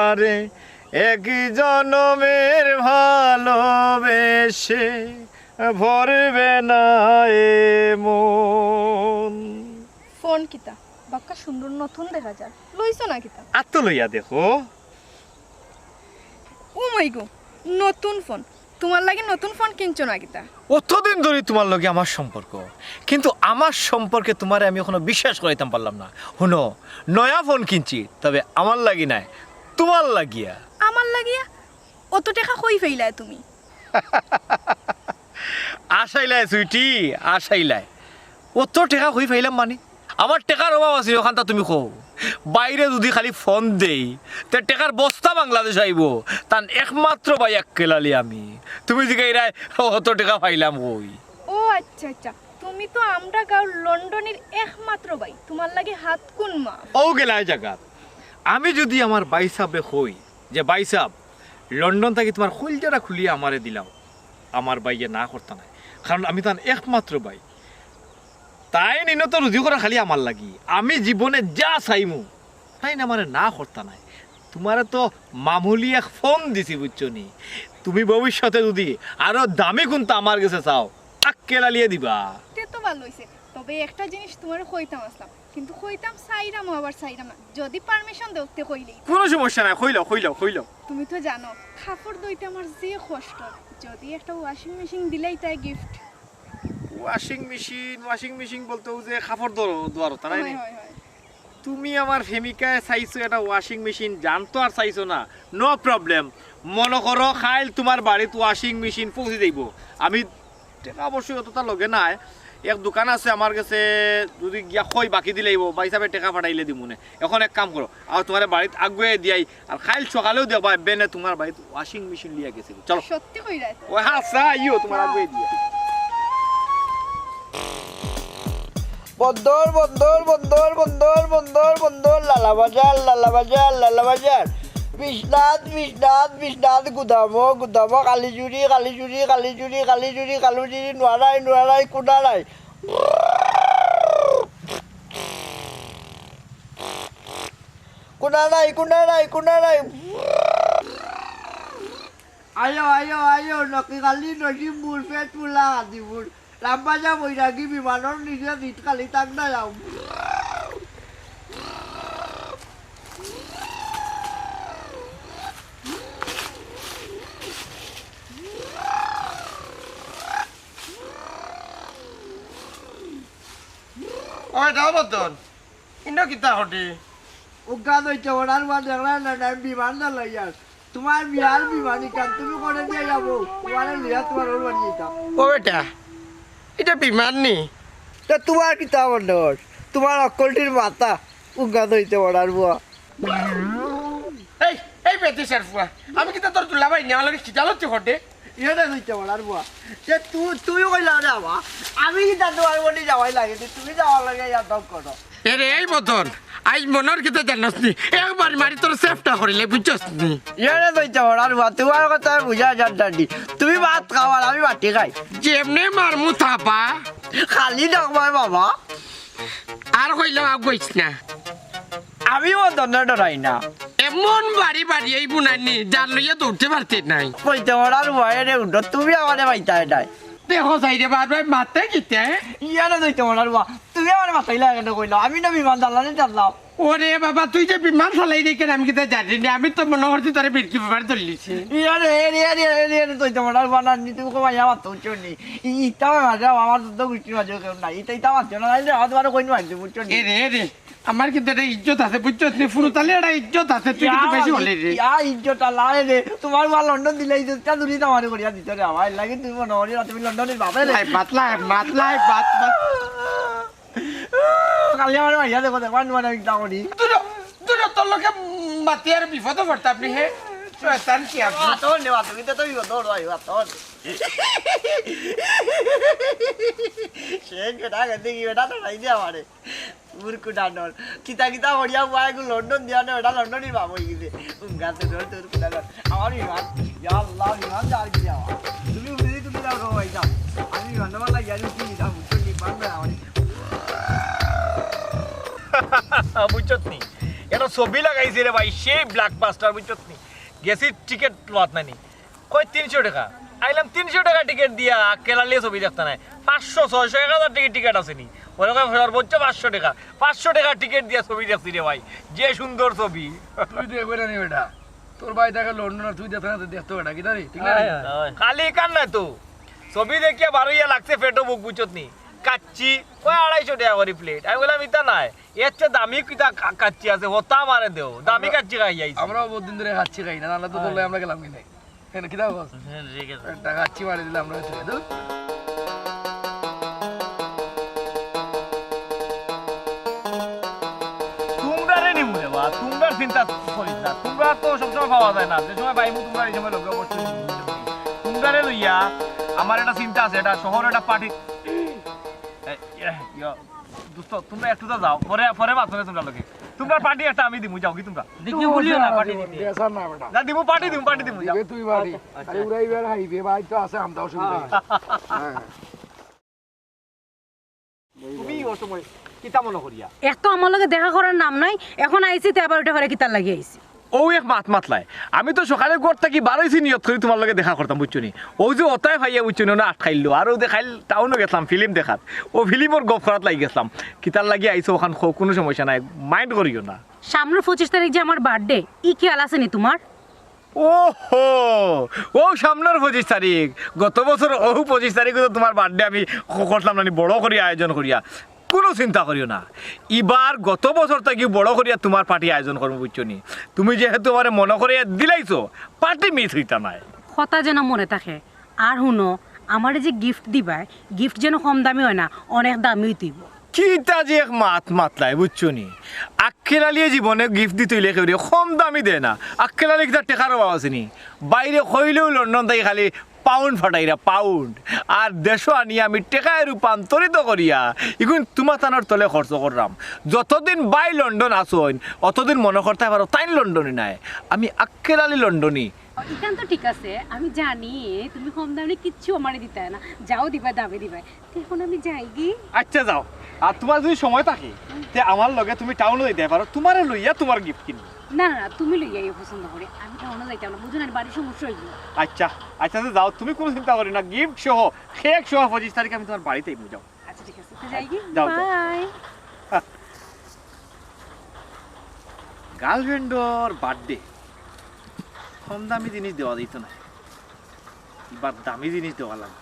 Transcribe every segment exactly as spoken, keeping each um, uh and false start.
আরে, এক জনমের ভালোবেসে ভরবে না এ মন। ফোন কিতা? বাক্কা সুন্দর নতুন দেখা যার। লইছো না কিতা? আত্ত লইয়া দেখো। ও মাই গো, নতুন ফোন। তুমার লাগি নতুন ফোন কিনছো না কিতা? অতদিন ধরি তুমার লগে আমার সম্পর্ক, কিন্তু আমার সম্পর্কে তুমারে আমি এখনো বিশ্বাস করাইতাম পারলাম না। হুনো, নয়া ফোন কিনছি, তবে আমার লাগি নায়, তুমার লাগিয়া। আমার লাগিয়া? অত টেকা কই পাইলায় তুমি? আশাইলায় সুইটি, আশাইলায়। অত টেকা কই পাইলাম মানে? আমার টেকার অভাব আছে, অখানতা তুমি কও। বাইরে যুদি খালি ফোন দেই, তে টেকার বস্তা বাংলাদেশ আইবো। তান একমাত্র ভাই আক্কেল আলী আমি। তুমি জিগাইরায় অত টেকা পাইলাম কই? ও আচ্ছা আচ্ছা, তুমি তো আমরা গাঁওর লন্ডনির একমাত্র ভাই, তুমার লাগি হাত কুন মা? ও গেলায় জাগাত। আমি যুদি আমার ভাইসাবরে কই যে, "ভাইসাব, লন্ডন থাকি তুমার কইলজাটা খুলিয়া আমারে দিলাও", আমার ভাইয়ে না করতা নায়, কারণ আমি তান একমাত্র ভাই। তাইন ইনো তো রুজি করা খালি আমার লাগি, আমি জীবনে যা চাইমু, তাইন আমারে না করতা নায়। তুমারে তো মামুলি এক ফোন দিছি, বুঝছো নি? তুমি ভবিষ্যতে যুদি আরো দামি কুনতা আমার গেছে চাও, আক্কেল আলিয়ে দিবা। তে তো ভালা অইছে, তবে একটা জিনিস তুমারে কইতাম আছলাম, কিন্তু কইতাম চাইরামও আবার চাইরাম না, যুদি পারমিশন দেও তে কইলেই। কুনু সমস্যা নাই, কইলাও, কইলাও, কইলাও। তুমি তো জানো কাপড় ধইতে আমার যে কষ্ট, যুদি একটা ওয়াশিং মেশিন দিলাইতায় gift. Washing machine, washing machine বলতে অউ যে কাপড় ধরো, ধোয়ারো, তা নায় নি? হয়, হয়। তুমি আমার প্রেমিকায় চাইছো একটা ওয়াশিং মেশিন, জান তো আর চাইছো না, no problem। মনো করো কাইল তুমার বাড়িত ওয়াশিং মেশিন পৌঁছি যাইবো। আমি টেকা অবশ্যই অততা লগে নাই, এক দোকান আছে আমার গেছে, যুদি গিয়া কই বাকি দিলাইবো, ভাইসাবে টেকা পাঠাইলে দিমুনে। এখন এক কাম করো, আও তুমারে বাড়িত আগুয়াই দিয়াই, আর কাইল সকালেউ দেখবায় বেনে তুমার বাড়িত ওয়াশিং মেশিন লইয়া গেছে। চলো। সত্যি কইরায় তো? ও হাছা, আইও তুমার আগুয়াই দিয়া। বন্দর, বন্দর, বন্দর, বন্দর, বন্দর, বন্দর, লালাবাজার, লালাবাজার, লালাবাজার। বিশ্বনাথ, বিশ্বনাথ, বিশ্বনাথ, গুদামো, গুদামো, কালিজুরি, কালিজুরি, কালিজুরি, কালিজুরি, কালুজুরি, নোয়ারাই, নোয়ারাই, কুনারাই। কুনারাই, কুনারাই, কুনারাই। আয়ো, আয়ো, আয়ো, নকি খালি নসিব মুর পেট ফুলা দিবুর। রামবাজা বৈরাগী বিমানর নিচে দিত খালি তাক না যাও। ওই, দাও বদন। ইনো কিতা হটে? উগা দইতে ওড়ার ওয়া দেখলা না, না, বিমান না লইয়ার। তুমার বিয়ার বিমানি কাম তুমি করে দিয়া যাবো। তোমারে লইয়া তুমার ওর বাড়ি যাইতাম। ও বেটা, ইটা বিমান নি? তা তুমার কিতা মনে হয়? তুমার অক্কলটির মাথা উগা দইতে ওড়ার ওয়া। এই, এই বেটি সারফুয়া, আমি কিতা তোর দুলাভাই নি? আমার লগে খিটালতি হটে? ইয়ে রে দইতে ওড়ার ওয়া। সে তু-, তুই কইলা রে বাবা, আমি কিতা তোমার বলি যাওয়াই লাগে, তুমি যাওয়ার লাগে ইয়া দাও করো। এরে, এই বদন, আইজ মনর কিতা জানস নি? একবার মারি তোর সেফটা করিলে, বুঝছস নি? ইয়ারে দইতে ওড়ার ওয়া, তোমার কথা বুঝা যার ডান্ডি। তুমি ভাত খাও আর আমি বাটি খাই। যেমনে মারমু থাপা। খালি ডাকবায় বাবা। আর কইলাম আগ কইস না। আমি বদনরে ডরাই না। এমন বাড়ি বাড়ি এই বুনানি, জান লইয়া দৌড়তে পারতে নাই। কইতে ওড়ার ওয়া রে উঠো, তুমি আমারে পাইতায় নাই। দেখো চাইরে বারবার মাতে কিতা, এ? ইয়ারে দইতে ওড়ার ওয়া, তুমি আমারে মাতাইলা কেনে কইলাও? আমি না বিমান চালানি জানলাম। ওরে বাবা, তুই যে বিমান চালাই রে কেনে আমি কিতা জানি না। আমি তো মনো করছি তোরে বিরকি বেমার ধরলিছে। ইয়ারে, এরে, এরে, এরে, এরে, দইতে ওড়ার ওয়া না, নি তুমি কমাইয়া মাতো, বুঝছো নি? ই-, ইতা মাঝে আমার তো গুষ্টির মাঝে কেউ নাই। ইতা, ইতা মাতো না, নাইলে আমার তোমারে কইন মারছি, বুঝছো নি? এরে, এরে, আমার কিন্তু একটা ইজ্জত আছে, বুঝছস নি? ফুরুতালে একটা ইজ্জত আছে, তুই কিন্তু ইয়া, বেশি হলে রে। ইয়া ইজ্জত আলাই রে, তোমার ওয়া লন্ডন দিলে ইজ্জতটা দূরে তোমারে করিয়া দিত রে, আমার লাগে তুমি মনে করি না, তুমি লন্ডনের বাপে রে। লাই, মাত লাই, মাত লাই, মাত, মাত। খালি আমার ভাইয়া দেখো, দেখো, আমি মানে একটা করি। দূর, দূর, তোর লোকে মাতি আর বিপদে পড়তে আপনি, হে? শয়তান কি আপনি? আতর নেওয়া, তুমি তো, তুমি তো দৌড় ভাই, আতর। শেষ বেটা, দেখি বেটা, তো নাই দে আমারে। উরকুডানোর। কিতা কিতা করিয়া বুয়া এগু লন্ডন দিয়া নে, বেটা লন্ডনর বাপ অই গেছে। উঙ্গাতে ধর তোর কুডানোর। আমার বিমান, ইয়া আল্লাহ, বিমান যার কি যাওয়া। তুমি উড়ে তুমি যাও গো ভাই, যাও। আমি বিমান নাম্বার লাগিয়া আমি উঠি যাও, উঠি নিপান বেড়া আমার। বুঝছত নি? এটা ছবি লাগাইছে রে ভাই, সেই ব্লকবাস্টার, বুঝছস নি? গেছি টিকিট লওয়াত নানি, কয় তিনশো টেকা। আইলাম তিনশো টেকা টিকিট দিয়া, আক্কেল আলীয়ে ছবি দেখতা নায়। পাঁচশো, ছয়শো, এক হাজার টেকা টিকিট আছে নি? ওরে কয় সর্বোচ্চ পাঁচশো টেকা। পাঁচশো টেকা টিকিট দিয়া ছবি দেখছি রে ভাই, যে সুন্দর ছবি। তুই দেখবে না নি বেটা, তোর ভাই থাকে লন্ডন আর তুই দেখতে না, তুই দেখতে বেটা, কিতা রে? ঠিক না নি? খালি কান নায় তো, ছবি দেখিয়া বারইয়া লাগছে পেটো ভুক, বুঝছত নি? কাচ্চি, কয় আড়াইশো টেকা করি প্লেট। আমি কইলাম, "ইতা নায়, এর চেয়ে দামি কিতা কা-, কাচ্চি আছে, হতা আমারে দেও, দামি কাচ্চি খাই আইছি।" আমরাও বহুত দিন ধরে কাচ্চি খাই না, নাহলে তো তোর লগে আমরা গেলাম কিনে। কেন, কিতা কস? হ্যাঁ, ঠিক আছে। একটা কাচ্চি মারি দিলে আমরা হইতে, ধুর। তুমরারে নিমু রে বা, তুমরার চিন্তা করিস না, তুমরা তো সবসময় পাওয়া যায় না, যে সময় পাইমু তুমরা এই সময় লগে অবশ্যই নিমু। তুমরারে লইয়া আমার একটা চিন্তা আছে, এটা শহর একটা পার্টি। এ, ইয়ে, ইয়ে, দোস্ত, তুমরা একটু তো যাও, পরে, পরে মাতমু নে তুমরার লগে। তুমরার পার্টি একটা আমি দিমু, যাও কি তুমরা? দেখি বলিও না, পার্টি দিতে। বেচার না বেটা। না, দিমু, পার্টি দিমু, পার্টি দিমু, যাও। দিবে তুই পার্টি। আচ্ছা। আরে উড়াইবার হাইবে, ভাই তো আছে, আমরাও সুবিধা। হ্যাঁ। হ্যাঁ। তুমি ও সময় কিতা মনে করিয়া? এক তো আমার লগে দেখা করার নাম নাই, এখন আইছি তে আবার ওটা করে কিতার লাগি আইছি? ও এক মাত মাতলায়। আমি তো সকালে ঘর থাকি বারইছি নিয়ত করি তুমার লগে দেখা করতাম, বুঝছো নি? ও যে ওতায় ভাইয়া, বুঝছো নি, ওনা আটকাইলো। আর ও যে কাইল টাউনো গেছলাম ফিল্ম দেখাত, ও ফিল্মর গপ করাত লাগি গেছলাম। কিতার লাগি আইছো ওখান কও, কুনু সমস্যা নাই, মাইন্ড করিও না। সামনের পঁচিশ তারিখ যে আমার বার্থডে, ই খেয়াল আছে নি তুমার? ওহো, ও সামনের পঁচিশ তারিখ, গত বছর ও পঁচিশ তারিখ তো তুমার বার্থডে আমি ক-, করলাম না নি, বড় করি আয়োজন করিয়া। কুনু চিন্তা করিও না, ইবার গত বছর থাকি বড় করিয়া তুমার পার্টি আয়োজন করমু, বুঝছো নি? তুমি যেহেতু আমারে মনো করিয়া দিলাইছো, পার্টি মিস অইতা নায়। কথা যেন মনে থাকে। আর হুনো, আমারে যে গিফট দিবায়, গিফট যেন কম দামি অয় না, অনেক দামি অইতে অইবো। কিতা যে এক মাত মাতলায়, বুঝছো নি? আক্কেল আলীয়ে জীবনে গিফট দিতে অইলে কেউরে কম দামি দেয় না। আক্কেল আলী কিতা টেকার অভাব আছে নি? বাইরে কইলেও লন্ডন থাকি খালি পাউন্ড ফাটাইরা, পাউন্ড। আর দেশো আনিয়া আমি টেকায় রূপান্তরিত করিয়া ইগুন তুমাতানোর তলে খরচ কররাম। যতদিন ভাই লন্ডন আছইন, অতদিন মনো করতায় পারো তাইন লন্ডনি নায়, আমি আক্কেল আলী লন্ডনি। ইখান তো ঠিক আছে, আমি জানি তুমি কম দামে কিচ্ছু আমারে দিতায় না, যাও দিবায় দামে দিবায়। তে এখন আমি যাইগি? আচ্ছা, যাও। আর তুমার যদি সময় থাকে, তে আমার লগে তুমি টাউনো যাইতায় পারো, তুমারে লইয়া তুমার গিফট কিনমু। না, না, না, তুমি লইয়া আইও পছন্দ করি। আমি টাউনো যাইতাম না, বুঝো না, বাড়ির সমস্যা অইবো। আচ্ছা, আচ্ছা, তে যাও, তুমি কুনু চিন্তা করিও না, গিফট সহ, কেক সহ পঁচিশ তারিখে আমি তুমার বাড়িত আইমু, যাও। আচ্ছা, ঠিক আছে, তে যাইগি? যাও, যাও। বাই। গার্লফ্রেন্ডর বার্থডে, কম দামি জিনিস দেওয়া যাইতো না, ইবার দামি জিনিস দেওয়া লাগে।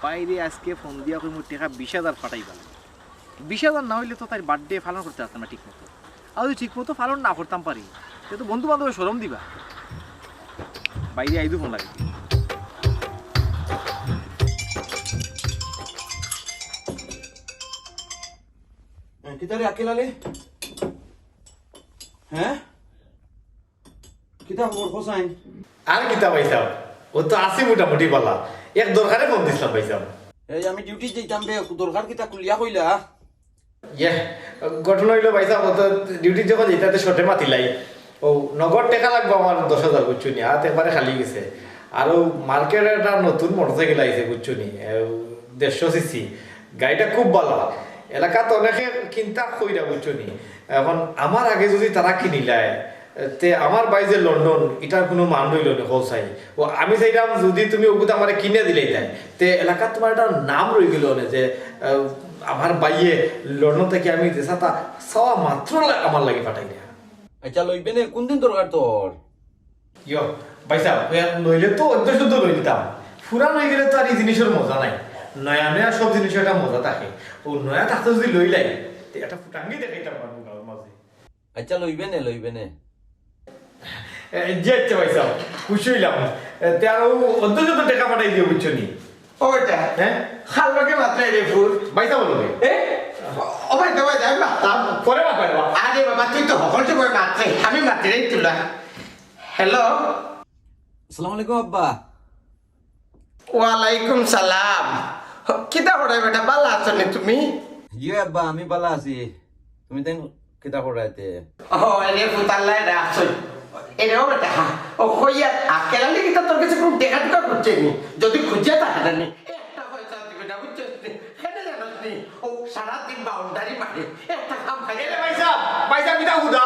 বাইরে আজকে ফোন দিয়া কইমু টেকা বিশ হাজার ফাটাইবা লাগে। বিশ হাজার না অইলে তো তাইর বার্থডে পালন করতে পারতাম না ঠিক মতো। আর যদি ঠিক মতো পালন না করতাম পারি, তে তো বন্ধু বান্ধবে শরম দিবা। বাইরে আইদু ফোন লাগে। হ্যাঁ, কিতা রে আক্কেল আলী? হ্যাঁ? কিতা খবর, হোসাইন? আর কিতা ভাইসাব, ও তো আছি মোটামুটি বালা। এক দরকারে ফোন দিছলাম ভাইসাব। এই আমি ডিউটি যাইতাম রে, দরকার কিতা খুলিয়া কইলা? ইয়ে, ঘটনা অইলো ভাইসাব, ও তো ডিউটি যখন যাইতা তে শর্টে মাতিলাই। ও নগদ টেকা লাগবো আমার দশ হাজার, বুঝছো নি? আত একবারে খালি গেছে। আর ও মার্কেটে একটা নতুন মোটরসাইকেল আইছে, বুঝছো নি? এ, দেড়শো সিসি। গাড়িটা খুব বালা। এলাকাত অনেকে কিনতা কইরা, বুঝছো নি? এখন আমার আগে যদি তারা কিনিলায়, তে আমার ভাই যে লন্ডন, ইটার কুনু মান রইলো নি, কও চাই। ও আমি চাইরাম যদি তুমি ওগুতা আমারে কিনিয়া দিলাইতায়, তে এলাকাত তুমার একটা নাম রইগেলো নে যে, আহ, আমার ভাইয়ে লন্ডন থাকি আমি যেতা চাওয়া মাত্র লা-, আমার লাগি ফাটাই দেয়। আচ্ছা, লইবে নে, কুন দিন দরকার তোর? ইয়ো, ভাইসাব, লইলে তো অর্ধ শুদ্ধ লই নিতাম। পুরান অইগেলে তো আর ই জিনিসর মজা নাই। নয়া নয়া সব জিনিসর একটা মজা থাকে। ও নয়া থাকতে যদি লইলাই, তে একটা ফুটাঙ্গি দেখাইতাম পারমু গাঁওর মাঝে। আচ্ছা, লইবে নে, লইবে নে। এ, জি আচ্ছা ভাইসাব, খুশি অইলাম। এ, তে আর ও অর্ধ শুদ্ধ টেকা ফাটাই দিও, বুঝছো নি? ও বেটা, হ্যাঁ? খাল লোকে মাত্রাই রে ফুল। ভাইসাব বলো রে। এ? ও ভাই, তো ভাই, আমি মাততাম। পরে মাতবা রে বা। আরে বাবা, তুই তো হকল সময় মাতরে, আমি মাতরে তুলা। হ্যালো। আসসালামু আলাইকুম আব্বা। ওয়ালাইকুম সালাম। কিতা করে বেটা, বালা আছো নি তুমি? জি আব্বা, আমি বালা আছি। তুমি তাইন কিতা করাইতে? ও, এরে ফুতাল্লাই রাখছই। এরে ও বেটা, ও কইয়া আক্কেল আলী কিতা তোর কাছে কুনু টেকা টুকা খুজছে নি? যদি খুজিয়া থাকে না নি, একটা পয়সা দিবে না, বুঝছস নি? কেনে জানোস নি? ও সারাদিন বাউন্ডারি মারে, একটা কাম খাই। এরে ভাইসাব, ভাইসাব, কিতা হুদা?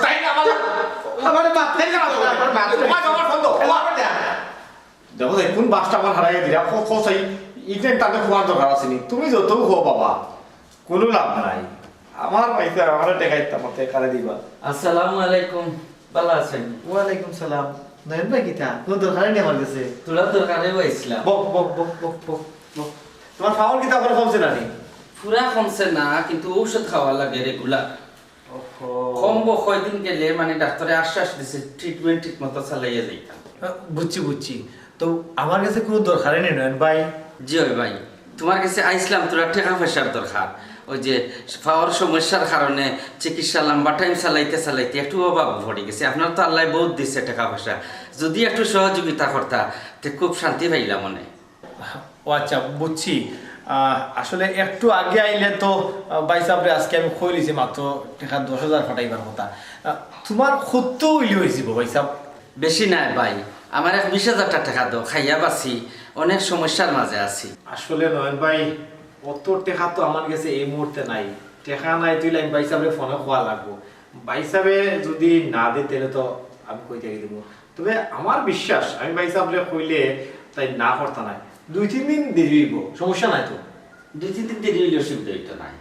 তাই না, আমার, আমার বাপ, তাই না, আমার বাপ। তোমার, আমার ফোন দাও, আমার। দেখো, দেখো, কোন বাসটা আমার হারাইয়া দিলা, কও, কও চাই, ইখান তাতে খোয়ার দরকার আছে নি, তুমি যতউ কও বাবা, কুনু লাভ নাই। আমার পয়সা, আমারে টেকা দিতা, আমারে টেকা দিবা। আসসালামু আলাইকুম, ভালা আছইন? ওয়ালাইকুম সালাম। নয়ন ভাই, কিতা? কুনু দরকারে নি আমার গেছে? থুড়া দরকারে আইছলাম। বও, বও, বও। তোমার পাওর কিতা অখনো কমছে না নি? পুরা কমছে না, কিন্তু ঔষধ খাওয়া লাগে regular। ওহো। কমবো কয়দিন গেলে, মানে, ডাক্তারে আশ্বাস দিছে, treatment ঠিক মতো চালাইয়া যাইতাম। আহ, বুঝছি, বুঝছি। তো আমার গেছে কুনু দরকারে নি, নয়ন ভাই। জি অয় ভাই, তুমার গেছে আইছলাম, থুড়া টেকা পয়সার দরকার। অউ যে পাওর সমস্যার কারণে চিকিৎসা লম্বা time চালাইতে চালাইতে একটু অভাব পড়ি গেছে। আপনার তো আল্লায় বউত দিছে টেকা পয়সা, যুদি একটু সহযোগিতা করতা, তে খুব শান্তি পাইলাম মনে। ও আচ্ছা, বুঝছি। আহ, আসলে একটু আগে আইলে তো, আহ, ভাইসাবরে আজকে আমি কইলিছি মাত্র টেকা দশ হাজার পাঠাইবার কথা। আহ, তুমার কত অইলে অইযিবো ভাইসাব? বেশি নায় ভাই, আমারে এক বিশ হাজার টেকা দেও, খাইয়া বাঁচি, অনেক সমস্যার মাঝে আছি। আসলে নয়ন ভাই, অত টেকা তো আমার গেছে এই মুহূর্তে নাই। টেকা নাই তুইলে আমি ভাইসাবরে ফোনে কওয়া লাগবো। ভাইসাবে যুদি না দেইন, তাইলে তো আমি কই থাকি দিমু। তবে আমার বিশ্বাস, আমি ভাইসাবরে কইলে তাইন না করতা নায়। দুই তিন দিন দেরি অইবো, সমস্যা নাই তো? দুই তিন দিন দেরি অইলে অসুবিধা অইতো নায়।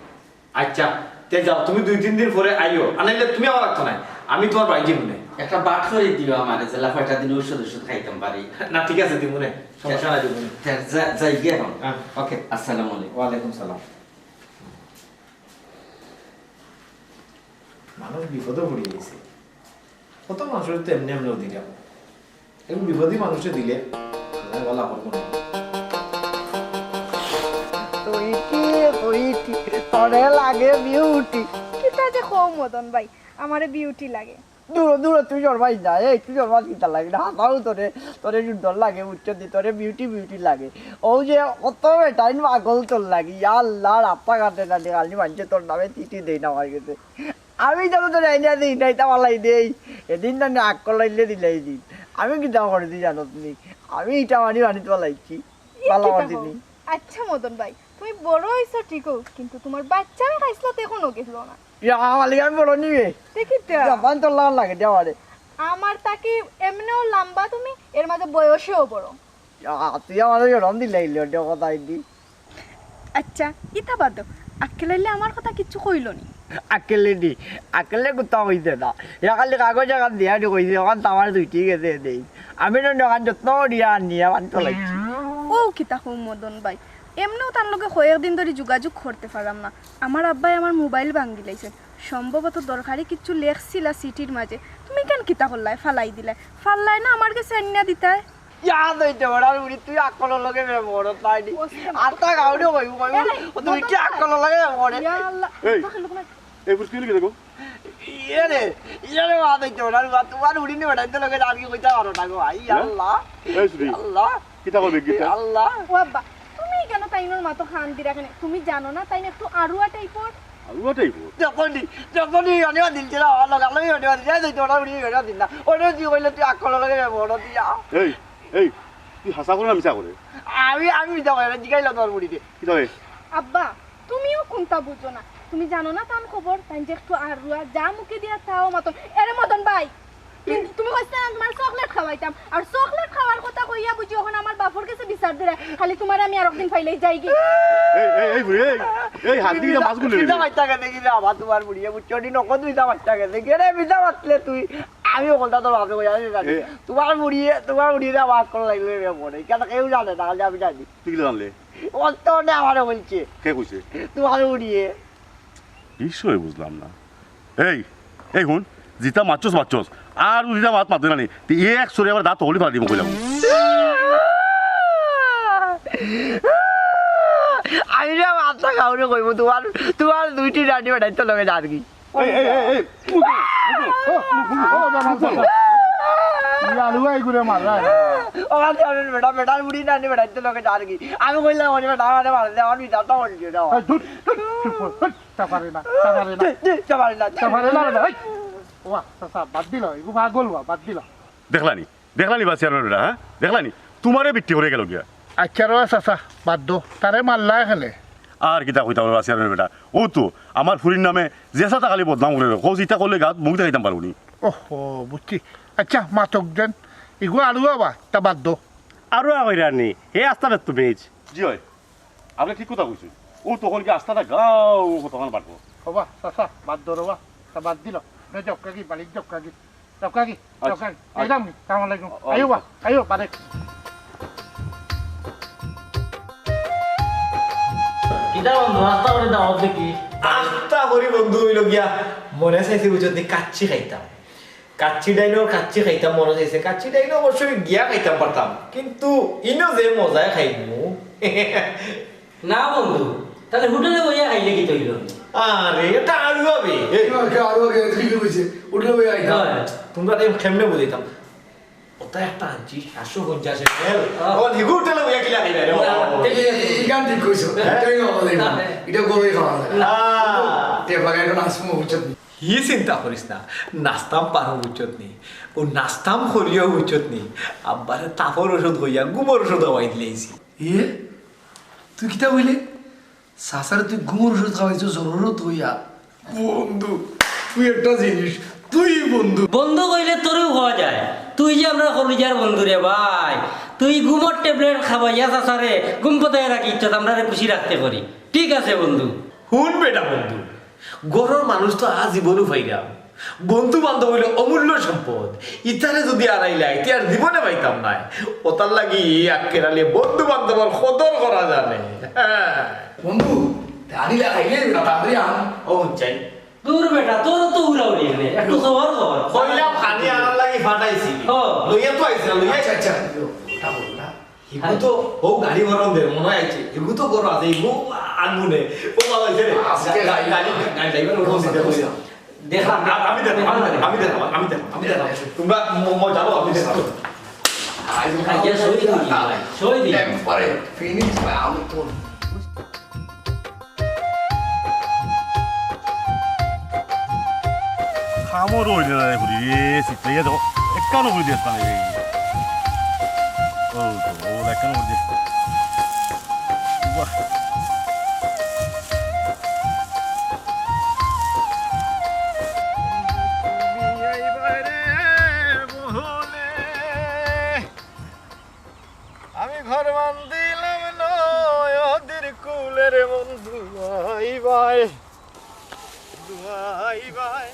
আচ্ছা, তে যাও, তুমি দুই তিন দিন পরে আইও, আর নাইলে তুমি আওয়া লাগতো নায়, আমি তুমার বাড়ি দিমু নে। একটা বাট করি দিও আমারে, যেলা কয়টা দিন ঔষধ ঔষধ খাইতাম পারি। না, ঠিক আছে, দিমু নে, সমস্যা নাই, দিমু নে। তে যা-, যাই গিয়া অখন। হ্যাঁ। OK। আসসালামু আলাইকুম। ওয়ালাইকুম সালাম। মানুষ বিপদো পড়ি গেছে। কত মানুষরে তো এমনে এমনেও দিলাম। এখন বিপদী মানুষরে দিলে আল্লায় ভালা করবো না। সুইটি, সুইটি, তোরে লাগে বিউটি। কিতা যে কও মদন ভাই, আমারে বিউটি লাগে। দূর, দূর, তুই শরমাইস না। এই, তুই শরমাস কিতা লাগে না? হাছাউ তোরে, তোরে সুন্দর লাগে, বুঝছো নি? তোরে বিউটি, বিউটি লাগে। অউ যে কত বেটাইন পাগল তোর লাগি। ইয়া আল্লাহ, রাস্তাঘাটে না নি, খালি মানষে তোর নামে চিঠি দেইন আমার গেছে। আমি যেন তোরে আইনা দেই, না ইতা ফালাই দেই। এদিন না নি আক্কল আইলে দিলাই দিন। আমি কিতা করছি জানোস নি? আমি ইটা মারি মারি ফালাইছি। ই ভালা কিতা করছি কও? নি। আচ্ছা মদন ভাই, তুমি বড় অইছো ঠিকউ, কিন্তু তুমার বাচ্চামি খাইছলত এখনো গেলো না। ইয়া, আমার লাগি আমি বড় নি বে। দেখি তো। ইয়া, পান তোর লাগান লাগে দে আমারে। আমার থাকি এমনেও লাম্বা তুমি, এর মাঝে বয়সেও বড়। ইয়া, তুই আমারে গরম দিলে ইলে, ওটা কথা আইডি। আচ্ছা, ইতা বাদ দেও। আক্কেল আইলে আমার কথা কিচ্ছু কইলো নি? আক্কেলে নি, আক্কেলে কুন্তা কইছে না। ইয়া খালি কাগজ এখান দিয়া নি কইছে, অখান তো আমার দুইটি গেছে দেই। আমি না অখান যত্ন করিয়া আনিয়া অখান তো লাগছি। ও কিতা কও মদন ভাই, এমনেও তার লগে কয়েকদিন ধরি যোগাযোগ করতে পারলাম না। আমার আব্বায় আমার মোবাইল ভাঙ্গিলাইছে, সম্ভবত দরকারি কিচ্ছু লেখছিলা চিঠির মাঝে। তুমি কেন কিতা করলায়? ফালাই দিলায়। ফাললায় না আমার গেছে আনিয়া দিতায়। ইয়া দইতে বড়ার বুড়ি, তুই আক্কলর লগে প্রেম করো, তাই নি? আস্তা গাউরে কইবো, কইবো, এরে, ও তুই কি আক্কলর লগে প্রেম করে? ইয়া আল্লাহ, এই, এই বুঝতে গেলি দেখো। ইয়ে রে, ইয়ে রে, মা দইতে বড়ার বুড়ি, তোমার বুড়ি নি বেটাইতে লগে আর কি কইতা পারো না গো, ভাই, হ্যাঁ? আল্লাহ। এই সুধি, আল্লাহ। কিতা কইবে, কিতা? আল্লাহ। ও আব্বা, তুমি কেন তাইনর মাতো খান দিরা কেনে? তুমি জানো না তাইন একটু আড়ুয়া টাইপর? আড়ুয়া টাইপর? যখনই, যখনই অনেক দিন ছিল, আমার লগে, আমি অনেক দিন, এই দইতে বড়ার বুড়ি অনেক দিন না। অনেক দিন কইলে তুই আক্কলর লগে প্রেম করো, তুই যা। এই, এই, তুই হাছা করে না মিছা করে? আমি, আমি মিছা করে, জিগাইলাম তোমার বুড়িরে। কিতা রে? আব্বা, তুমিও কুন্তা বুঝো না। তুমি জানো না তান খবর, তাইন যে একটু আড়ুয়া, যা মুখে দিয়া তাও মাতো। এরে মদন ভাই, কিন্তু তুমি কইছো না তোমার চকলেট খাওয়াইতাম, আর চকলেট খাওয়ার কথা কইয়া বুঝি অখন আমার বাপর গেছে বিচার দিরা। খালি তোমারে আমি আরক দিন পাইলেই যাইগি। এই, এই, এই বুড়ি, এই, এই হাত দিয়া মাছ গুলি দিবি। বিধা বাচ্চা গেছে কি রে, আবার তোমার বুড়িয়ে বুঝছো নি, নকদ বিধা বাচ্চা গেছে কি রে, বিধা বাঁচলে তুই। আমি অকলতা তোর বাপে কইয়া আমি জানি। এ। তোমার বুড়িয়ে, তোমার বুড়িয়ে আমার আক্কল লাগলে রে মনে। কেন কেউ জানে না, খালি আমি জানি। তুই কিলা জানলে? অন্তরে আমারে বলছে। কে কইছে? তোমার বুড়িয়ে। বিষয় বুঝলাম না। এই, এই হুন, জিতা মারছস মারছস, আর জিতা মাত মাতে না নি, তুই এক সরে আবার দাঁত হলি ফালা দিব কইলাম। আমি না মাথা খাওয়ারে কইবো, তোমার, তোমার দুইটি ডান্ডি বেটাই তো লগে যার কি। এই, এই, এই, এই, মুখ, মুখ, মুখ, মুখ, মুখ, মুখ, মুখ, মুখ। ইয়ালু আই ঘুরে মার, রায়। ও, আচ্ছা, আমি বেটা, বেটার বুড়ি না, আমি বেটা, ইতো লোকে যার কি? আমি কইলাম, ওরে বেটা, আমারে মার দে, আমার বিচারটা করে দিও, দাও। এই, ধুর, ধুর, চুপ কর, ধুর, তা পারে না, তা পারে না। জি, জি, তা পারে না। তা পারে না, বেটা, এই। ওয়া, চাচা, বাদ দিল, এগু পাগল ওয়া, বাদ দিল। দেখলানি? দেখলানি বা চেয়ারম্যান বেটা, হ্যাঁ? দেখলানি? তোমারে বিক্রি করে গেল গিয়া। আচ্ছা রে চাচা, বাদ দো। তারে মারলা কেনে? আর কিতা কইতাম রে বা চেয়ারম্যান বেটা, অউ তো আমার ফুরির নামে যেছা তা খালি বদনাম করে রে। কও ইতা করলে গাত মুখ দেখাইতাম পারবো নি। ওহো, বুঝছি। আচ্ছা, মাতক দেন, ইগু আরো আবা, তা বাদ দো। আরো আ কইরা নি, হে আস্তা বেত তুমি। জি অয়, আপনে ঠিক কথা কইছইন। অউ তখন কি আস্তাটা গাউ কতখান বাড়বো। ওবা, চাচা, বাদ দো রে বা, তা বাদ দিল। নে যাও কাকি, বাড়ি যাও কাকি। যাও কাকি, যাও আচ্ছা, কাকি। আচ্ছা। এই যাও নি, সালাম আলাইকুম। ওয়ালাইকুম। আইও বা, আইও, বাদে। কিতা বন্ধু, আস্তা করি দাওয়াত দেখি। আস্তা করি বন্ধু অইলো গিয়া, মনে চাইছে বুঝছত নি, কাচ্চি খাইতাম। কাচ্চি ডাইনোর কাচ্চি খাইতাম মনে চাইছে। কাচ্চি ডাইনো অবশ্যই গিয়া খাইতাম পারতাম, কিন্তু ইনো যে মজায় খাইমু। না বন্ধু, তাইলে হোটেলে বইয়া খাইলে কিতা অইলো? আরে, এটা আরো হবে। এই, তোমাকে আরো আগে ঠিক কইছে, হোটেলে বইয়া খাইতাম। হয়। তোমরা তো কেমনে বুঝাইতাম? ওটা একটা আনছি, সাতশো পঞ্চাশ এম এল। আহ। ও, নিগু হোটেলে বইয়া কিলা খাইবা রে? না, বাবা। ঠিক আছে। এই, এই গান ঠিক কইছো। হ্যাঁ? তাই না, বলে না। না। এটা গরুই খাওয়া যায়। না। তে বাগান এখন আসমু বুঝছত নি। হি চিন্তা করিস না, নাস্তাম পারো বুঝছত নি। ও নাস্তাম করিও বুঝছত নি। আব্বারে তাপর ওষুধ কইয়া, ঘুমর ওষুধ খাওয়াই দিলাইছি। এ? তুই কিতা কইলে? চাচারে তুই ঘুমর ওষুধ খাওয়াইছো জরুরত কইয়া। বন্ধু, তুই একটা জিনিস, তুই বন্ধু। বন্ধু কইলে তোরেও কওয়া যায়। তুই যে আমরার কলিজার বন্ধু রে ভাই। তুই ঘুমর ট্যাবলেট খাওয়াইয়া চাচারে ঘুম পাড়াইয়া রাখিস, আমরারে খুশি রাখতে করি। ঠিক আছে বন্ধু। হুন বেটা বন্ধু, ঘরর মানুষ তো আজীবনও পাইরাম। বন্ধু বান্ধব অইলো অমূল্য সম্পদ। ইতারে যুদি হারাইলাই, তে আর জীবনে পাইতাম নায়। ওটার লাগি আক্কেল আলী বন্ধু বান্ধবর কদর করা জানে। হ্যাঁ। বন্ধু, তে আনিলে খাইলে না, তাড়াতাড়ি আন। ও, চাই। দূর বেটা, তোর তো উড়াউড়ি এখানে। একটু খবর খবর। কইলাম খানি আনার লাগি ফাটাইছি। ও। লইয়া তো আইছি না, লইয়া আচ্ছা, আচ্ছা, ওটা বল না। হিগু তো, ও গাড়ি ভাড়া দে, মনে হয় আইছে। হিগু তো করো আছে, হিগু আনবো নে। ও বাবা, আইছে রে। আজকে গাড়ি, গাড়ি, গাড়ি ড্রাইভার ওরকম দিতে কইলাম। দেখলাম। আ-, আমি দেখলাম, আমি দেখলাম, আমি দেখলাম, আমি দেখলাম, আমি দেখলাম। তোমরা ম-, ম-, যাও, আমি দেখলাম। আজকে সই দিবি ভাই, সই দিবি। একবারে ফিনিশ ভাই, আমি তো কামড় অইলে না রে, ঘুরি রে, সিটে গিয়া দেখো, একখানো ঘুরি দিয়ে আসতাম এই। ও তো, ও একখানো ঘুরি দিয়ে আসতাম। বাহ। আমি ঘর বান্ধিলাম নদীর কূলের বন্ধু আইবায়, বন্ধু আইবায়।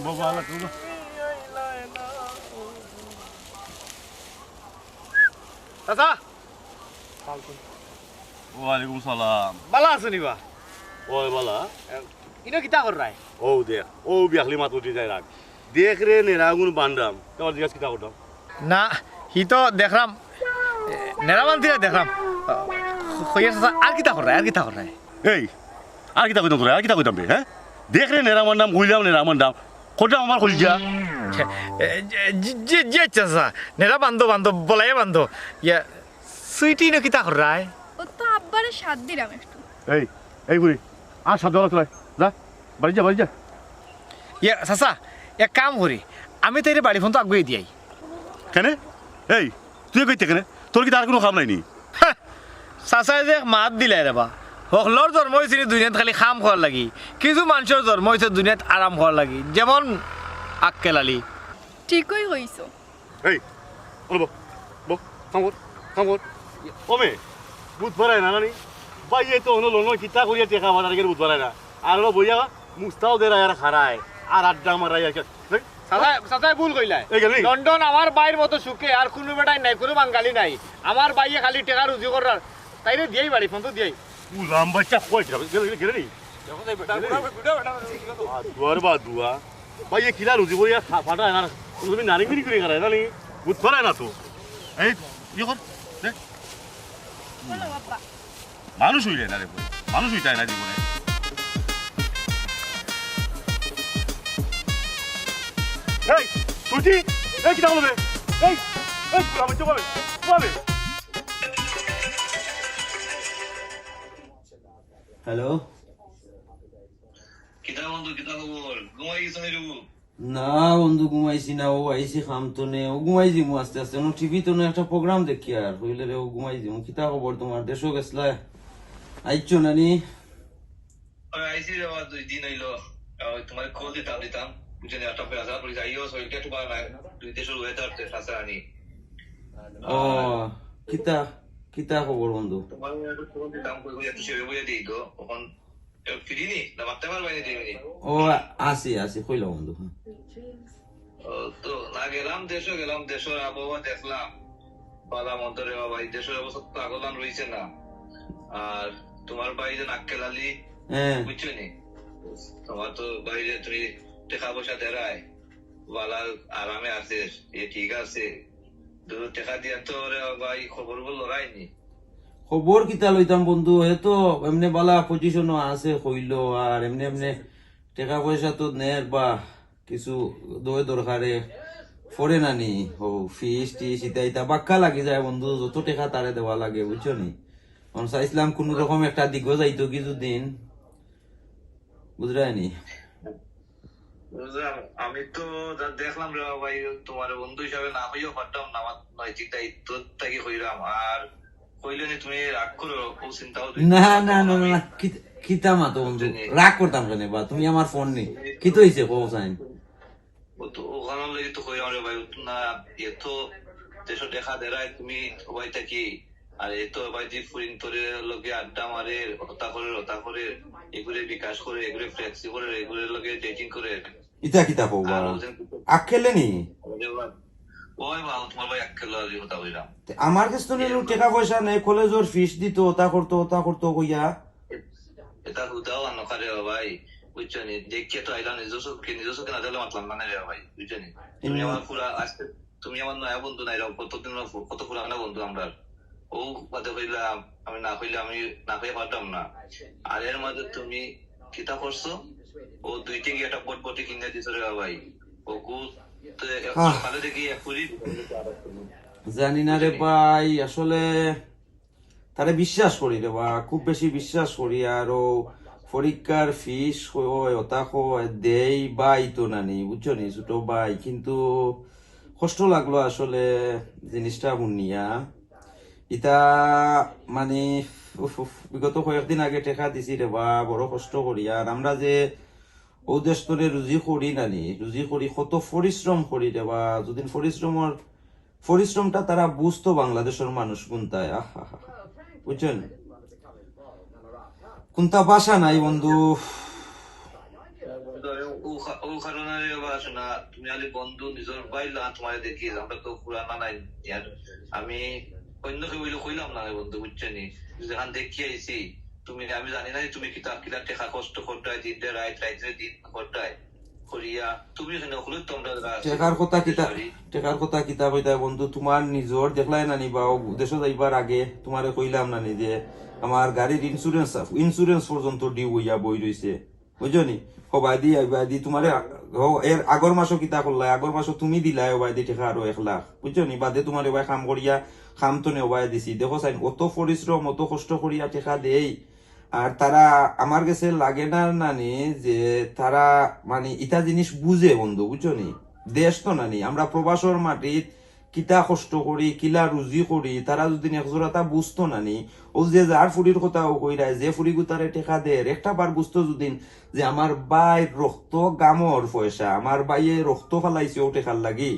বাবা, আল্লাহ, তুমি আইলায় না। চাচা। ওয়ালাইকুম সালাম। বালা আছো নি বা? ওই বালা। ইনো কিতা কররায়? ও দেখ, ও বিয়াখলি মাত উঠি যায় রাগ। দেখ রে, নেরাগুন বান্দাম। তোমার জিজ্ঞাসা কিতা করতাম? না, হি তো দেখরাম, এ, নেরা বান্দিরা দেখরাম। কইয়ার চাচা, আর কিতা কররায়, আর কিতা কররায়? এই, আর কিতা কইতাম তোরে, আর কিতা কইতাম বে, হ্যাঁ? দেখ রে, নেরা বান্দাম, কইলাম নেরা বান্দাম। কইলাম আমার কলিজা। এ, জি, জি, জি, আচ্ছা, চাচা। নেরা বান্দো, বান্দো, বলাইয়া বান্দো। ইয়া, সুইটি ইনো কিতা কররায়? ও তো আব্বারে সাথ দিলাম একটু। এই, এই বুড়ি, আর সাথ দেওয়া চলে। যা, বাড়ি যা, বাড়ি যা। ইয়া, চাচা, এক কাম করি, আমি তাইরে বাড়ি ফোন তো আগুয়ে দিয়াই। কেনে? এই, তুই কইতে কেনে? তোর কিতা আর কুনু কাম নাই নি? হ্যাঁ, চাচায় যে এক মাত দিলায় রে বা। হকলর জন্ম অইছে নি দুনিয়াত খালি কাম করার লাগি। কিছু মানষর জন্ম অইছে দুনিয়াত আরাম করার লাগি। যেমন আক্কেল আলী। ঠিকই কইছো। এই, ওরে বউ, বউ, কাম কর, কাম কর। ও মে, বুঝ পারায় না, নানি? ভাইয়ে তো অনো লন্ডন কিতা করিয়া টেকা বাজার গেলে বুঝ পারায় না। আর ওরা বইয়া মুস্তাও দের আর খারায়, আর আড্ডা মারায় আর কি। দেখ। চাচায়, চাচায় ভুল কইলায়। এই গেলি? লন্ডন আমার ভাইর মতো সুখে আর কুনু বেটায় নাই, কুনু বাঙালি নাই। আমার ভাইয়ে খালি টেকা রুজি করার, তাইরে দিয়াই বাড়ি, ফোন তো দিয়াই। উলাম বাচ্চা কই গেল, গেল, গেল নি? দেখো তো এই বেটা, বেটা, বেটা, বেটা, বেটা। বাদুয়া রে বাদুয়া। ভাইয়ে কিলা রুজি করিয়া ফা-, ফাটায় না। তুমি নানি গিরি করে খারায়, নানি? বুঝ পারায় না তো। এই, ইয়ে কর, দেখ। বলো বাবা। মানুষ অইলে না রে বউ, মানুষ অইতায় না জীবনে। এই, সুজি, এই, কিতা বলবে? এই, এই, বলবে, বলবে। হ্যালো। কিতা বন্ধু, কিতা খবর? ঘুমাই গেছো নি রে বউ? না বন্ধু, ঘুমাইছি না, ও আইছি কাম তনে, ও ঘুমাই যিমু আস্তে আস্তে, নো টিভি তনে একটা প্রোগ্রাম দেখিয়ার, কইলে রে ও ঘুমাই যিমু। কিতা খবর তোমার, দেশো গেছলায়? আইছো নানি? আরে আইছি রে বাবা, দুই দিন অইলো। আহ, তোমার কল দিতাম দিতাম, বুঝছো নি? একটা বেজার করি যাইও, শরীরটা একটু ভালো নাই। দুই দেশের ওয়েদার তো ফাঁসা আনি। ও, কিতা কিতা খবর বন্ধু? তোমার একটু কল দিতাম, কই কই একটু সেবে বইয়া দিই তো। এখন ফিরি নি না, মারতে পারবাই নি দুই মিনিট? ও, আছি আছি, কইলা বন্ধু। হ্যাঁ। ও, তো না গেলাম দেশো, গেলাম দেশের আবহাওয়া দেখলাম, বালা মন্দ রে বাবা, এই দেশের অবস্থা তো আগলান রইছে না। আর তোমার ভাই যে নাক্কেল আলী, হ্যাঁ। বুঝছো নি? তোমার তো বাইরে তুমি টাকা পয়সা দেরায়, বালা আরামে আছে, এ ঠিক আছে। তো টাকা দিয়া তো রে ভাই খবর বল লড়াই নি। খবর কিতা লইতাম বন্ধু, হে তো এমনে বালা পজিশনও আছে কইলো, আর এমনে এমনে টাকা পয়সা তো নের বা কিছু দয় দরকারে পড়ে না নি, ও ফিস টিস ইতা ইতা বাক্কা লাগি যায় বন্ধু, যত টাকা তারে দেওয়া লাগে, বুঝছো নি? এখন চাইছিলাম কোনো রকম একটা দিগো যাইতো কিছুদিন, বুঝরায় নি? বুঝলাম, আমি তো যা দেখলাম রে ভাই, তোমার বন্ধু হিসাবে না হইয়া পারতাম না, আমার নৈতিক দায়িত্ব থাকি কইরাম। আর কইলে নি তুমি রাগ করো, ও চিন্তাও না না না না, কিত- কিতা মাতো বন্ধু, রাগ করতাম কেনে বা? তুমি আমার ফোন নি, কিতা অইছে কও চাইন? ও তো ওখানে লাগি তো কইরাম রে ভাই, ও তো না, এত দেশো দেখা দেরায় তুমি সবাই থাকি, আর এত ভাই যে ফুরিন তোরে লগে আড্ডা মারে, হতা করে, হতা করে, এগুলো বিকাশ করে, এগুলো ফ্লেক্সি করে, এগুলোর লগে ডেটিং করে। ইতা কিতা কও বা? আক্কেলে নি? ওই বা তোমার ভাই আক্কেল আর কথা কইলাম। তে আমার কাছ তো নিল টাকা পয়সা নেই, কলেজর ফিস দিত, ওটা করতো, ওটা করতো কইয়া। এটা হুদাও আনো কারে ও ভাই, বুঝছো নি? দেখিয়ে তো আইলাম নিজস্ব চোখে, নিজস্ব চোখে না দেখলে মাতলাম না রে ভাই, বুঝছো নি? তুমি আমার পুরা আজকে, তুমি আমার নয়া বন্ধু নাই রে, কতদিন, কত পুরানা বন্ধু আমরা। ও বাদে কইলাম, আমি না কইলে আমি না কইয়া পারতাম না। আর এর মাঝে তুমি কিতা করছো? ও দুইটা গিয়ে একটা বটবটি কিনে দিছো রে ভাই। ও কু তো এক সকালে দেখি এক পুরি। জানি না রে ভাই, আসলে তারে বিশ্বাস করি রে বা, খুব বেশি বিশ্বাস করি। আর ও পরীক্ষার ফিস কয়, ওতা কয়, দেই ভাই তো নানি, বুঝছো নি, ছোট ভাই। কিন্তু কষ্ট লাগলো আসলে জিনিসটা শুনিয়া। ইতা মানে, উফ, উফ, বিগত কয়েকদিন আগে টেকা দিছি রে বা, বড় কষ্ট করি। আর আমরা যে ও দেশ তনে রুজি করি নানি, রুজি করি, কত পরিশ্রম করি রে বা, যদিন পরিশ্রমর, পরিশ্রমটা তারা বুঝতো বাংলাদেশর মানুষ কুন্তায়, আহা হা, বুঝছেন? কুন্তা ভাষা নাই বন্ধু। ও কারণে রে বা শোনা, তুমি খালি বন্ধু নিজর ভাই লা তোমারে দেখি, আমরা তো পুরানা নাই ইয়ার। আমি অন্য কেউ অইলে কইলাম না রে বন্ধু, বুঝছো নি? যেখান দেখি আইছি, তুমি, আমি জানি না তুমি কিতা কিলা টেকা কষ্ট করতায়, দিন রে রাইত, রাইত রে দিন করতায়, করিয়া তুমি এখানে হকলে তোমরা টেকার কথা কিতা, টেকার কথা কিতা কইতায় বন্ধু, তোমার নিজর দেখলায় নানি বা, ও দেশো যাইবার আগে তোমারে কইলাম নানি যে আমার গাড়ির ইন্স্যুরেন্স, ইন্স্যুরেন্স পর্যন্ত ডিউ অইয়া বই রইছে, বুঝছো নি? হবায়দি আইবায়দি তোমারে, হ, এর আগর মাসও কিতা করলায়, আগর মাসও তুমি দিলায় হবায়দি টেকা আরো এক লাখ, বুঝছো নি? বাদে তোমারে ভাই কাম করিয়া, কাম তো নেওয়ায় দিছি। দেখো চাইন, অত পরিশ্রম, অত কষ্ট করিয়া টেকা দেই, আর তারা আমার গেছে লাগে না নানি যে তারা মানে ইতা জিনিস বুঝে বন্ধু, বুঝছো নি? দেশ তো নানি, আমরা প্রবাসর মাটিত কিতা কষ্ট করি, কিলা রুজি করি, তারা যদিন একজোড়াতা বুঝতো নানি, ও যে যার ফুরির কথাও কইরায়, যে ফুরিগুতারে টেকা দের, একটা বার বুঝতো যদিন যে আমার ভাইর রক্ত গামর পয়সা, আমার ভাইয়ে রক্ত ফালাইছে ও টেকার লাগি,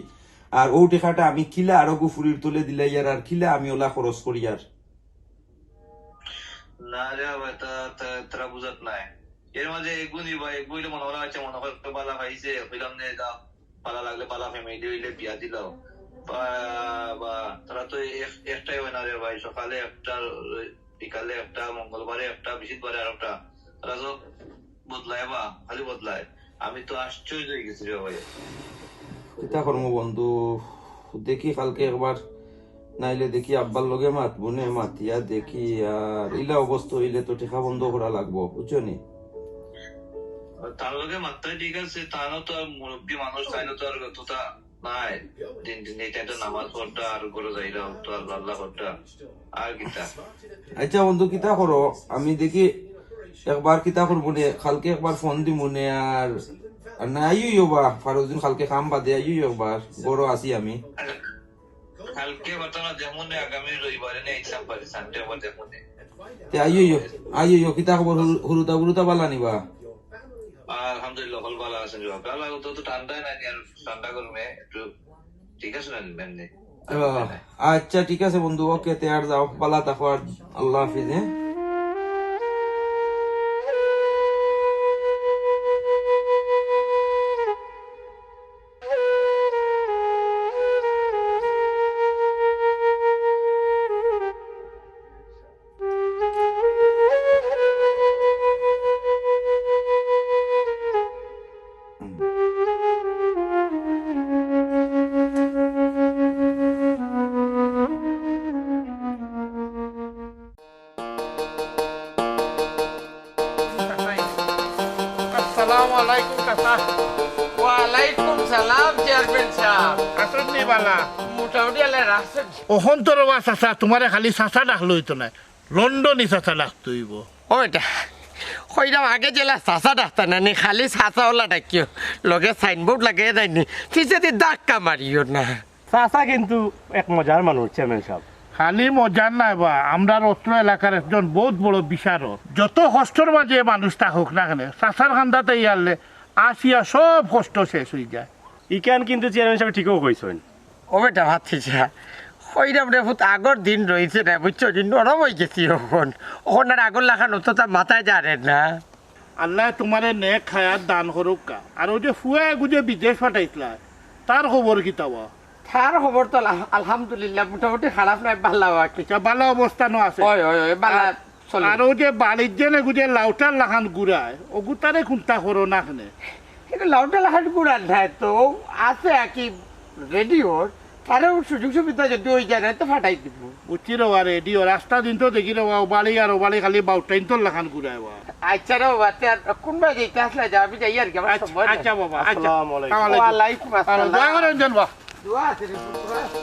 আর ও টেকাটা আমি কিলা আরগু ফুরির তলে দিলাইয়ার, আর কিলা আমি ওলা খরচ করিয়ার। না রে ভাই, তা, তা, তারা বুঝাত নাই। এর মাঝে এগুনি বা এগু অইলে মনে করা হচ্ছে, মনে করে বালা পাইছে, কইলাম নে, যা, বালা লাগলে বালা ফ্যামিলি অইলে বিয়া দিলাও। বা, বা, তারা তো এক-, একটাই হয় না রে ভাই, সকালে একটা, বিকালে একটা, মঙ্গলবারে একটা, বৃহস্পতিবারে আর একটা। তারা তো বদলায় বা, খালি বদলায়। আমি তো আশ্চর্য হয়ে গেছি রে ভাই। কিতা করমু বন্ধু, দেখি কালকে একবার, নাইলে দেখি আব্বার লগে মাতমু নে, মাতিয়া দেখি। আর ইলা অবস্থা অইলে তো টেকা বন্ধ করা লাগবো, বুঝছো নি? তার লগে মাততায় ঠিক আছে, তারও তো আর মুরব্বী মানুষ, তাইলে তো আর অতটা নাই। দিন দিন এই টাইমটা নামাজ পড়তা আর ঘরে যাইরা, তো আর আল্লাহ পড়তা, আর কিতা। আচ্ছা বন্ধু, কিতা করো, আমি দেখি একবার কিতা করবো নে, কালকে একবার ফোন দিমু নে। আর, আর না আইও বা ফারুদ্দিন, কালকে কাম বাদে আইও একবার, ঘরো আছি আমি। কালকে বর্তমানে যেমন আগামী রবিবারে নিয়ে ইচ্ছা পারি, সানডে আবার যেমন। তে আইও, আইও, আইও, কিতা খবর? হুরু-, হুরুতা বুরুতা বালা নিবা? আলহামদুলিল্লাহ, হকল বালা আছইন। বালা তো, তো ঠান্ডা নাই, আর ঠান্ডা গরমে একটু ঠিক আছে না, এমনি। আহ, আচ্ছা, ঠিক আছে বন্ধু, ওকে, তে আর যাও, বালা থাকো, আর আল্লাহ হাফিজ, হ্যাঁ? আসসালামু আলাইকুম চাচা। ওয়ালাইকুম সালাম চেয়ারম্যান সাব। আছইন নি বালা? মোটামুটি আল্লাহ রাখছে। অখন তো রবা চাচা, তুমারে খালি চাচা ডাকলে অইতো নায়, লন্ডনি চাচা ডাকতে অইবো। ও বেটা, কইরাম আগে যেলা চাচা ডাকতা না নি, খালি চাচা অলা ডাকিও। লগে সাইনবোর্ড লাগাই দেয়নি, পিছেদি ধাক্কা মারিও না। চাচা কিন্তু এক মজার মানুষ, চেয়ারম্যান সাব। খালি মজার নায় বা, আমরার অত্র এলাকার একজন বউত বড় বিশারদ। যত কষ্টর মাঝে মানুষ থাকউক না কেনে, চাচার কান্দাত আইলে আসিয়া সব কষ্ট শেষ অইযায়। ইখান কিন্তু চেয়ারম্যান সাবে ঠিকউ কইছইন। ও বেটা ভাতিজা, কইরাম রে পুত, আগর দিন রইছে না, বুঝছো নি? নরম অইগেছি অখন। অখন আর আগর লাখান অততা মাথায় ধরে না। আল্লায় তুমারে নেক হায়াত দান করউক্কা। আর অউ যে ফুয়া এগু যে বিদেশ পাঠাইছলা, তার খবর কিতা বা? তার খবর তো আলহা-, আলহামদুলিল্লাহ, মোটামুটি খারাপ নায়, বালা আর কি। আচ্ছা, বালা অবস্থানো আছে। অয়, অয়, অয়, বালা আর, চলে। আর অউ যে বাড়িত যেন এগু যে লাউটার লাখান ঘুরায়, অগু তারে কুন্তা করো না কেনে? কিন্তু লাউটার লাখান ঘুরার নায় তো, আছে আর কি রেডিওর, তারেও সুযোগ সুবিধা যদি অইযায় না তো ফাটাই দিমু। বুঝছি রে বা, রেডিও, রাস্তা দিন তো দেখি রে বা, অউ বাড়ি আর অউ বাড়ি খালি বাউটাইন তোর লাখান ঘুরায় বা। আচ্ছা রে বাবা, তে আর কুনবায় যাইতে আছলা যাও, আমি যাই আর কি, আমার আচ্ছা, সময় নাই। আচ্ছা বাবা, আচ্ছা। আসসালামু আলাইকুম। আসসালামু আলাইকুম। ওয়ালাইকুম আসসালাম। দোয়া করইন যেন বা। দোয়া আছে রে, দোয়া আছে।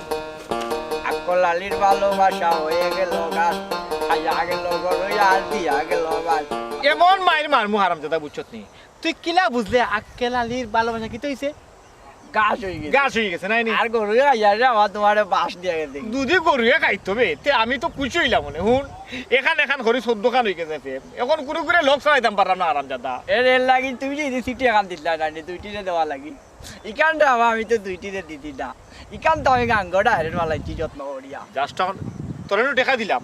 আকল আলীর ভালোবাসা হয়ে গেল গাছ, খাইয়া গেল গরু আর দিয়া গেল ভাত। এমন মাইর মারমু হারামজাদা, বুঝছত নি? তুই কিলা বুঝলে আক্কেল আলীর ভালোবাসা কিতা অইছে? ঘাস অইগেছে। ঘাস অইগেছে, নায় নি? আর গরুয়ে খাইয়া রে, আমার তুমারে বাঁশ দিয়া গেছে। দুধি গরুয়ে খাইতো বে, তে আমি তো খুশি অইলাম মনে। হুন, এখান এখান করি চৌদ্দ খান অইগেছে ফের। অখন কুনু কুনু লগ চালাইতাম পারলাম না, হারামজাদা। এর, এর লাগি তুমি যে ইদি চিঠি এখান দিলা না নি, দুইটিরে দেওয়া লাগি। ইখান রে বাবা, আমি তো দুইটিরে দিতি না। ইখান তো আমি গাঙ্গো ডাইরেক্ট ফালাইছি যত্ন করিয়া। Just অখন তোরে নু টেকা দিলাম।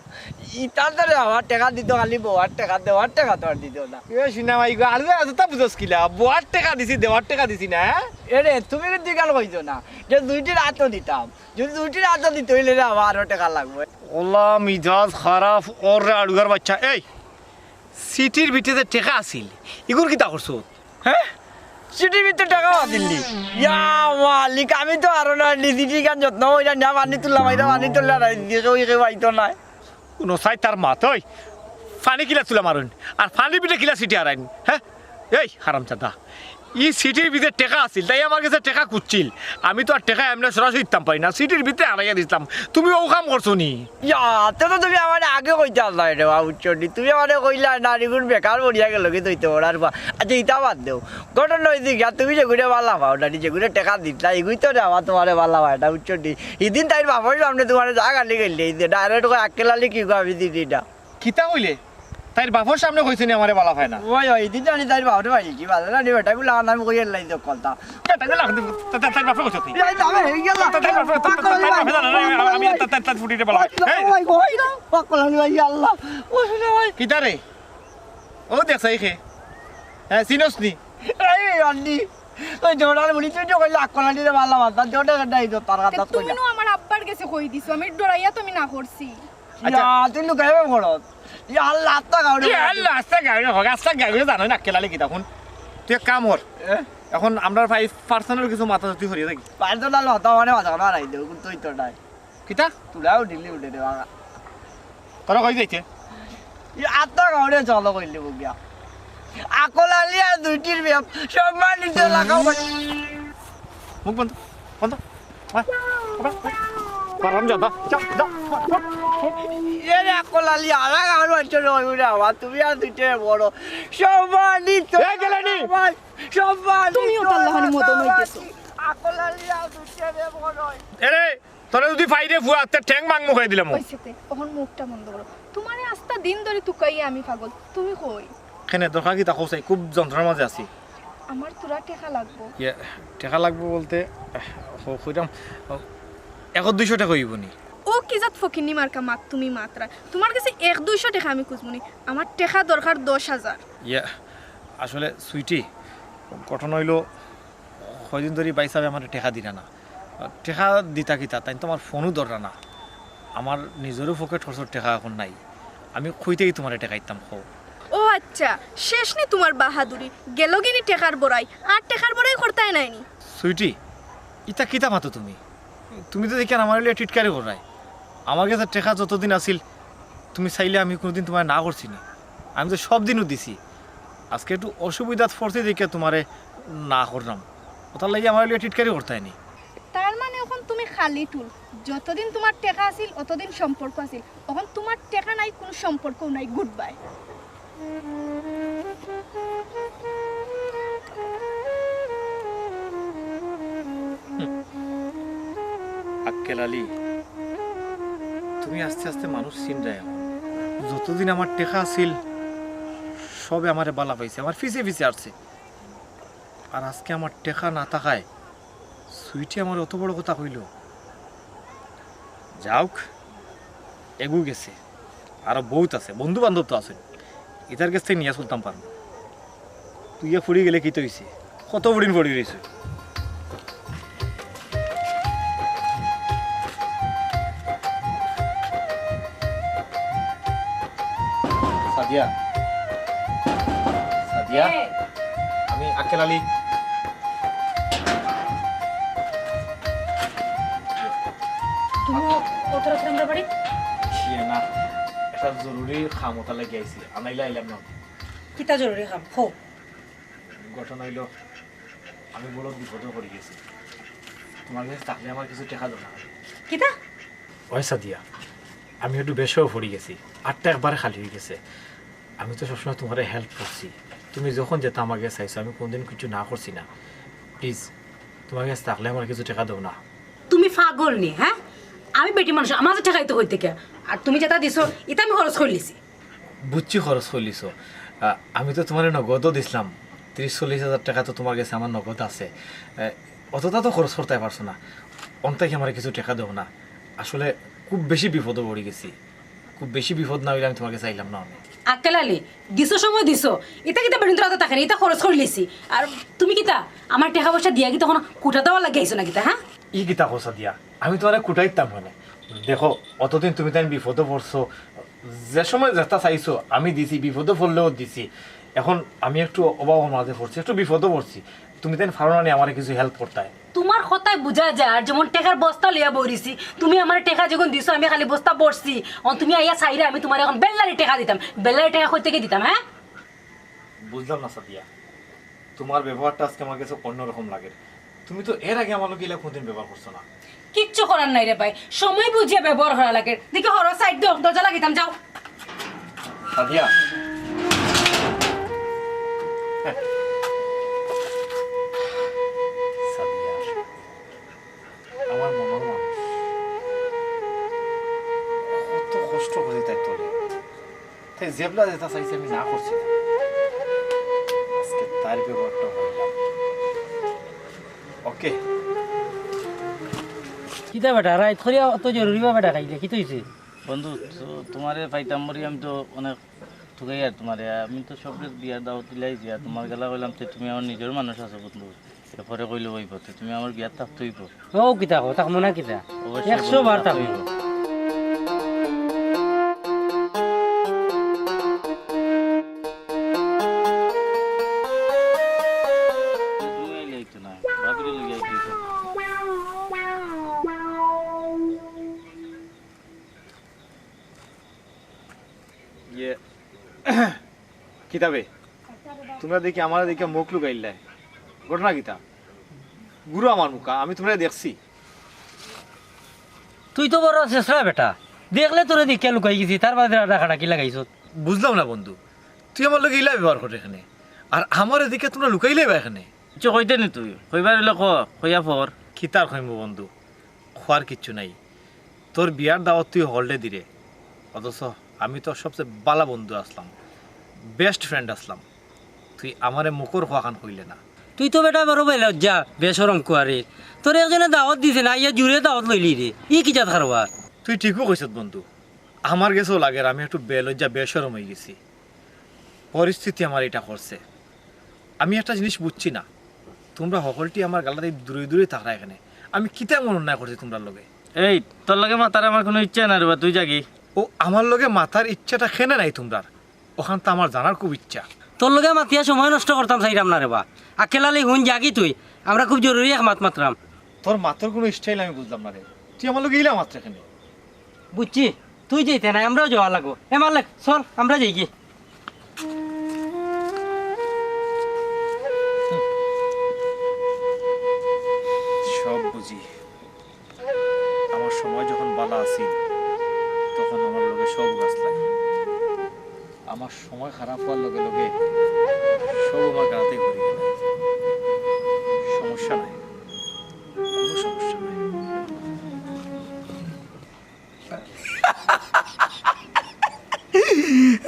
ইতার তো রে বাবা, টেকা দিতো খালি বওয়ার টেকা, দেওয়ার টেকা তো আর দিতো না। এ সিনা ভাই গো, আলু এততা বুঝস কিলা? বওয়ার টেকা দিছি, দেওয়ার টেকা দিছি না, হ্যাঁ? এরে, তুমি কিন্তু ইখান কইছো না যে দুইটির আতো দিতাম। যদি দুইটির আতো দিতে অইলে রে বাবা, আরো টেকা লাগবো। ওলা মিজাজ খারাপ, ওর রে আড়ুগার বাচ্চা। এই, চিঠির ভিতরে যে টেকা আছিল, ইগুর কিতা করছো? হ্যাঁ? চিঠির ভিতরে টেকা আছিল নি? ইয়া মালিক, আমি তো আরো না নি, চিঠি ইখান যত্ন অইরা নিয়া পানি তুললাম, ইটা পানি তুললা নাই, দেখে ওই কেউ আইতো নাই। কুনু সাই তার মাত, ওই, পানি কিলা তুলা মারইন, আর পানির ভিতরে কিলা চিঠি হারাইন, হ্যাঁ? এই হারামজাদা, ই চিঠির ভিতরে টেকা আছিল, তাই আমার গেছে টেকা খুঁজছিল। আমি তো আর টেকা এমনে সরাসরি দিতাম পারি না, চিঠির ভিতরে হারাইয়া দিছলাম। তুমি অউ কাম করছো নি? ইয়া, তে তো তুমি আমারে আগে কইতায় না রে বা, বুঝছো নি? তুমি আমারে কইলায় না, ইগুন বেকার মরিয়া গেলো কি তুই তো ওরার বা। আচ্ছা, ইতা বাদ দেও। ঘটনা অইছে গিয়া, তুমি যেগুরে বালা পাও না নি, যেগুরে টেকা দিছলায়, ইগুই তো রে বাবা তুমারে বালা পায় না, বুঝছো নি? হিদিন তাইর বাপর সামনে তুমারে যা গালি গাইলে, এই যে direct কয় আক্কেল আলী কি গো আমি চিনি না। কিতা কইলে? তাইর বাপর সামনে কইছে নি আমারে বালা পায় না? ওই, ওই, দিন জানি তাইর বাপরে পাইছি, বাজার জানি বেটা গুলা নাম কইয়া লাই দে কথা। বেটা গুলা, তা-, তা-, তাইর বাপরে কইছে তুই? এই যাবে, এই গেল। তা-, তাইর বাপরে, তা-, তা-, তাইর বাপরে জানে না, আমি, আমি, আমি তার, তার, তার ফুটিতে বালা পাই। ওই, এই! ওই, ওই, ওই, পাকল আমি, ওই আল্লাহ। ওই, ওই, ওই। কিতা রে? ও দেখছ, এই খে। হ্যাঁ, চিনস নি? এই, আন্ডি। ওই জোড়ার বুড়ি, তুই যে কইলে আক্কল আন্ডি রে বালা মাত, জোড়া গান্ডা এই তো তার কথা তুমি কইলা। নু আমার আব্বার গেছে কই দিছো, আমি ডরাইয়া তো আমি না করছি। আচ্ছা। ইয়া, তুই লুকাইবে ঘরত। ইয়া আল্লাহ, আস্তা গাউরে ইয়া আল্লাহ, আস্তা গাউরে হোক, আস্তা গাউরে জানো না, আক্কেল আলী কিতা হুন। তুই এক কাম কর। এ? এখন আমরার ভাই personal কিছু মাতামাতি করিয়া থাকি। Personal মাতা মানে মাথা খারাপ হারাই দেব, কিন্তু তুই তো নাই। কিতা? তুলাও ঢিলি উঠে দেবা। তোরা কই যাইতে? ই আস্তা গাউরে চলো কইলে বুগিয়া। আক্কল আলী আর দুইটির ব্যাপ সম্মানিত এলাকা। মুখ বন্ধ, বন্ধ। আয়, আয়, আয়। হারামজাদা, যা, যা, যা। এরে আক্কল আলী, আর আমার বাচ্চা নয়, ওরে বাবা, তুমি আর দুইটাই বড়। সম্মানিত এই গেলে নি? আমার সম্মানিত তুমিও তো আল্লাহর মতন হয়ে গেছো। আক্কল আলী আর দুইটাই বড়। এরে, তোরে যদি পাই রে ফুয়া, তে ঠ্যাং মাংমু কইয়া দিলাম। অইছে তে, অখন মুখটা বন্ধ করো। তুমারে আস্তা দিন ধরি তুকাইয়া আমি পাগল, তুমি কই? কেনে, দরকার কিতা কও চাই? খুব যন্ত্রণার মাঝে আছি। আমার থুড়া টেকা লাগবো। ইয়ে, টেকা লাগবো বলতে, আহ, হ-, কইরাম, আহ, এক দুইশো টেকা অইবো নি? ও কি জাত ফকিন্নি মার্কা মাত তুমি মাতরায়? তুমার গেছে এক দুইশো টেকা আমি খুজমু নি। আমার টেকা দরকার দশ হাজার। ইয়ে, আসলে সুইটি, ঘটনা অইলো, কয়দিন ধরি ভাইসাবে আমারে টেকা দিরা না। টেকা দিতা কিতা, তাইন তো আমার ফোনও ধররা না। আমার নিজরও পকেট খরচর টেকা এখন নাই, আমি কই থাকি তুমারে টেকা দিতাম কও? ও আচ্ছা, শেষ নি তুমার বাহাদুরি, গেলোগিনি টেকার বড়াই, আর টেকার বড়াই করতায় নায় নি। সুইটি, ইতা কিতা মাতো তুমি? তুমি তো দেখিয়ার আমারে লইয়া টিটকারি কররায়। আমার গেছে টেকা যতদিন আছিল, তুমি চাইলে আমি কুনুদিন তুমারে না করছি নি। আমি তো সব দিনও দিছি। আজকে একটু অসুবিধাত পড়ছি দেখিয়া তুমারে না করলাম। অতার লাগি আমারে লইয়া টিটকারি করতায় নি। তার মানে অখন তুমি খালি টুল। যতদিন তুমার টেকা আছিল, অতদিন সম্পর্ক আছিল। অখন তুমার টেকা নাই, কুনু সম্পর্কও নাই। Good bye. আক্কেল আলী, তুমি আস্তে আস্তে মানুষ চিনরায় অখন। যতদিন আমার টেকা আছিল, সবে আমারে বালা পাইছে, আমার পিছে পিছে আটছে। আর আজকে আমার টেকা না থাকায় সুইটি আমারে অত বড় কথা কইলো। যাউক, এগু গেছে, আরো বউত আছে, বন্ধু বান্ধব তো আছে, ইতার গেছ থাকি নিয়া চলতাম পারমু। তুই ইয়া পড়ি গেলে কিতা অইছে? কত বড়িন পড়ি রইছে। সাদিয়া, সাদিয়া, এ। আমি আক্কেল আলী। তুমি অত রাত্রে আমরার বাড়ি? ইয়ে না, একটা জরুরি কাম অতার লাগি আইছি, আনাইলে আইলাম না। কিতা জরুরি কাম? কও। ঘটনা অইলো, আমি বড় বিপদো পড়ি গেছি। তুমার গেছে থাকলে আমার কিছু টেকা দরকার। কিতা? ওই সাদিয়া, আমি একটু বেশও পড়ি গেছি, আটটা একবারে খালি অই গেছে। আমি তো সবসময় তুমারে হেল্প করছি, তুমি যখন যেতা আমার গেছে চাইছো, আমি কুনুদিন কিছু না করছি না। প্লিজ, তুমার গেছে থাকলে আমার কিছু টেকা দেও না। তুমি পাগল নি, হ্যাঁ? আমি বেটি মানুষ, আমার গেছে টেকা দিতো কই থাকি? আর তুমি যেতা দিছো, ইতা আমি খরচ করিলিছি। বুঝছি খরচ করিলিছো। আহ, আমি তো তুমারে নগদও দিছলাম, ত্রিশ চল্লিশ হাজার টেকা তো তুমার গেছে আমার নগদ আছে। আহ, অততা তো খরচ করতায় পারছো না, অন থাকি আমারে কিছু টেকা দেও না। আসলে খুব বেশি বিপদো পড়ি গেছি, খুব বেশি বিপদ না অইলে আমি তুমার গেছে আইলাম না আমি। আক্কেল আলী, দিছো সময় দিছো, ইতা কিতা বেটিন্তর আতো থাকে নি, ইতা খরচ করিলিছি। আর তুমি কিতা, আমার টেকা পয়সা দিয়া কিতা কুটা দেওয়ার লাগি আইছো না কিতা, হ্যাঁ? ই কিতা কও সাদিয়া, আমি তুমারে কুটা দিতাম কেনে? দেখো, অতদিন তুমি তাইন বিপদো পড়ছো, যে সময় যেতা চাইছো আমি দিছি, বিপদো পড়লেও দিছি। এখন আমি একটু অভাবর মাঝে পড়ছি, একটু বিপদো পড়ছি, তুমি তাইন পারো না নি আমারে কিছু হেল্প করতায়? তুমার কথায় বুঝা যায়, আর যেমন টেকার বস্তা লইয়া বই রইছি, তুমি আমারে টেকা যখন দিছো, আমি খালি বস্তা ভরছি, অখন তুমি আইয়া চাইরায় আমি তুমারে অখন বেল্লারি টেকা দিতাম, বেল্লারি টেকা কই থাকি দিতাম, হ্যাঁ? বুঝলাম না সাদিয়া, তুমার ব্যবহারটা আজকে আমার গেছে অন্যরকম লাগের। তুমি তো এর আগে আমার লগে ইলা কুনুদিন ব্যবহার করছো না। কিচ্ছু করার নাই রে ভাই, সময় বুঝিয়া ব্যবহার করা লাগের। দেখি হরো সাইড দেও, দরজা লাগাইতাম, যাও। সাদিয়া। সাদিয়া। আমার মনর মানুষ। কত কষ্ট করি তাইর তলে। তাই যেবলা যেতা চাইছে আমি না করছি না। আজকে তাইর ব্যবহারটা অইলাম। ওকে। কিতা বেটা, রাইত করিয়া অত জরুরি ভাবে ডাকাইলে, কিতা অইছে? বন্ধু, তো-, তুমারে পাইতাম করি আমি তো অনেক তুকাইয়ার তুমারে। আমি তো সবরে বিয়ার দাওয়াত দিলাইছি, আর তুমার গেলা কইলাম যে তুমি আমার নিজর মানুষ আছো বন্ধু। এরপরে কইলে অইবো, তে তুমি আমার বিয়াত থাকতে অইবো। ও কিতা কও, থাকমু না কিতা? অবশ্যই একশো বার বন্ধু, থাকমু। থাকতে অইবো। তুমি আইলে অইতো না, ভাবিরে লইয়া আইতে অইতো। ইয়ে, কিতা বে? তুমরা দেখি আমারে দেখিয়া মুখ লুকাইলায়। ঘটনা কিতা? গুরু আমার মুখা, আমি তুমরারে দেখছি। তুই তো বড় শেষরা বেটা, দেখলে তোরে দেখিয়া লুকাই গেছি, তার বাদে আর ডাকাডাকি লাগাইছত। বুঝলাম না বন্ধু, তুই আমার লগে ইলা ব্যবহার করে কেনে, আর আমারে দেখিয়া তুমরা লুকাইলায় বা কেনে? কিচ্ছু কইতে নি তুই, কইবার অইলে ক, কইয়া ফর। কিতার কইমু বন্ধু, কওয়ার কিচ্ছু নাই। তোর বিয়ার দাওয়াত তুই হকলরে দিরে, অথচ আমি তোর সবচেয়ে বালা বন্ধু আছলাম, বেস্ট ফ্রেন্ড আছলাম, তুই আমারে মুখর কথাখান কইলে না। তুই তো বেটা বড় বেলজ্জা, বেশরম কুয়ারি। তোরে একজনে দাওয়াত দিছে না, আইয়া জুরে দাওয়াত লইলি রে। ই কিতা কারবার? তুই ঠিকউ কইছত বন্ধু, আমার গেছেও লাগের আমি একটু বেলজ্জা, বেশরম অইগেছি। পরিস্থিতি আমারে ইটা করছে। আমি একটা জিনিস বুঝছি না, তুমরা হকলটি আমার গালাত দূরে দূরে থাকরায় কেনে। আমি কিতা এমন অন্যায় করছি তুমরার লগে? এই, তোর লগে মাতার আমার কুনু ইচ্ছা নাই রে বা, তুই যাগি। ও, আমার লগে মাতার ইচ্ছাটা কেনে নাই তুমরার? অখান তো আমার জানার খুব ইচ্ছা। তোর লগে মাতিয়া সময় নষ্ট করতাম চাইরাম না রে বা। আক্কেল আলী, হুন, যাগি তুই, আমরা খুব জরুরি এক মাত মাতরাম। তোর মাতর কুনু স্টাইল আমি বুঝলাম না রে, তুই আমার লগে ইলা মাতরে কেনে? বুঝছি, তুই যাইতে নাই, আমরাও যাওয়া লাগবো। এ মালেক, চল, আমরা যাইগি। সব বুঝি। আমার সময় যখন বালা আছিল, তখন আমার লগে সব গাছলাই। আমার সময় খারাপ অওয়ার লগে লগে সব আমার গালাতেই ঘুরি গেল। সমস্যা নাই, কুনু সমস্যা নাই।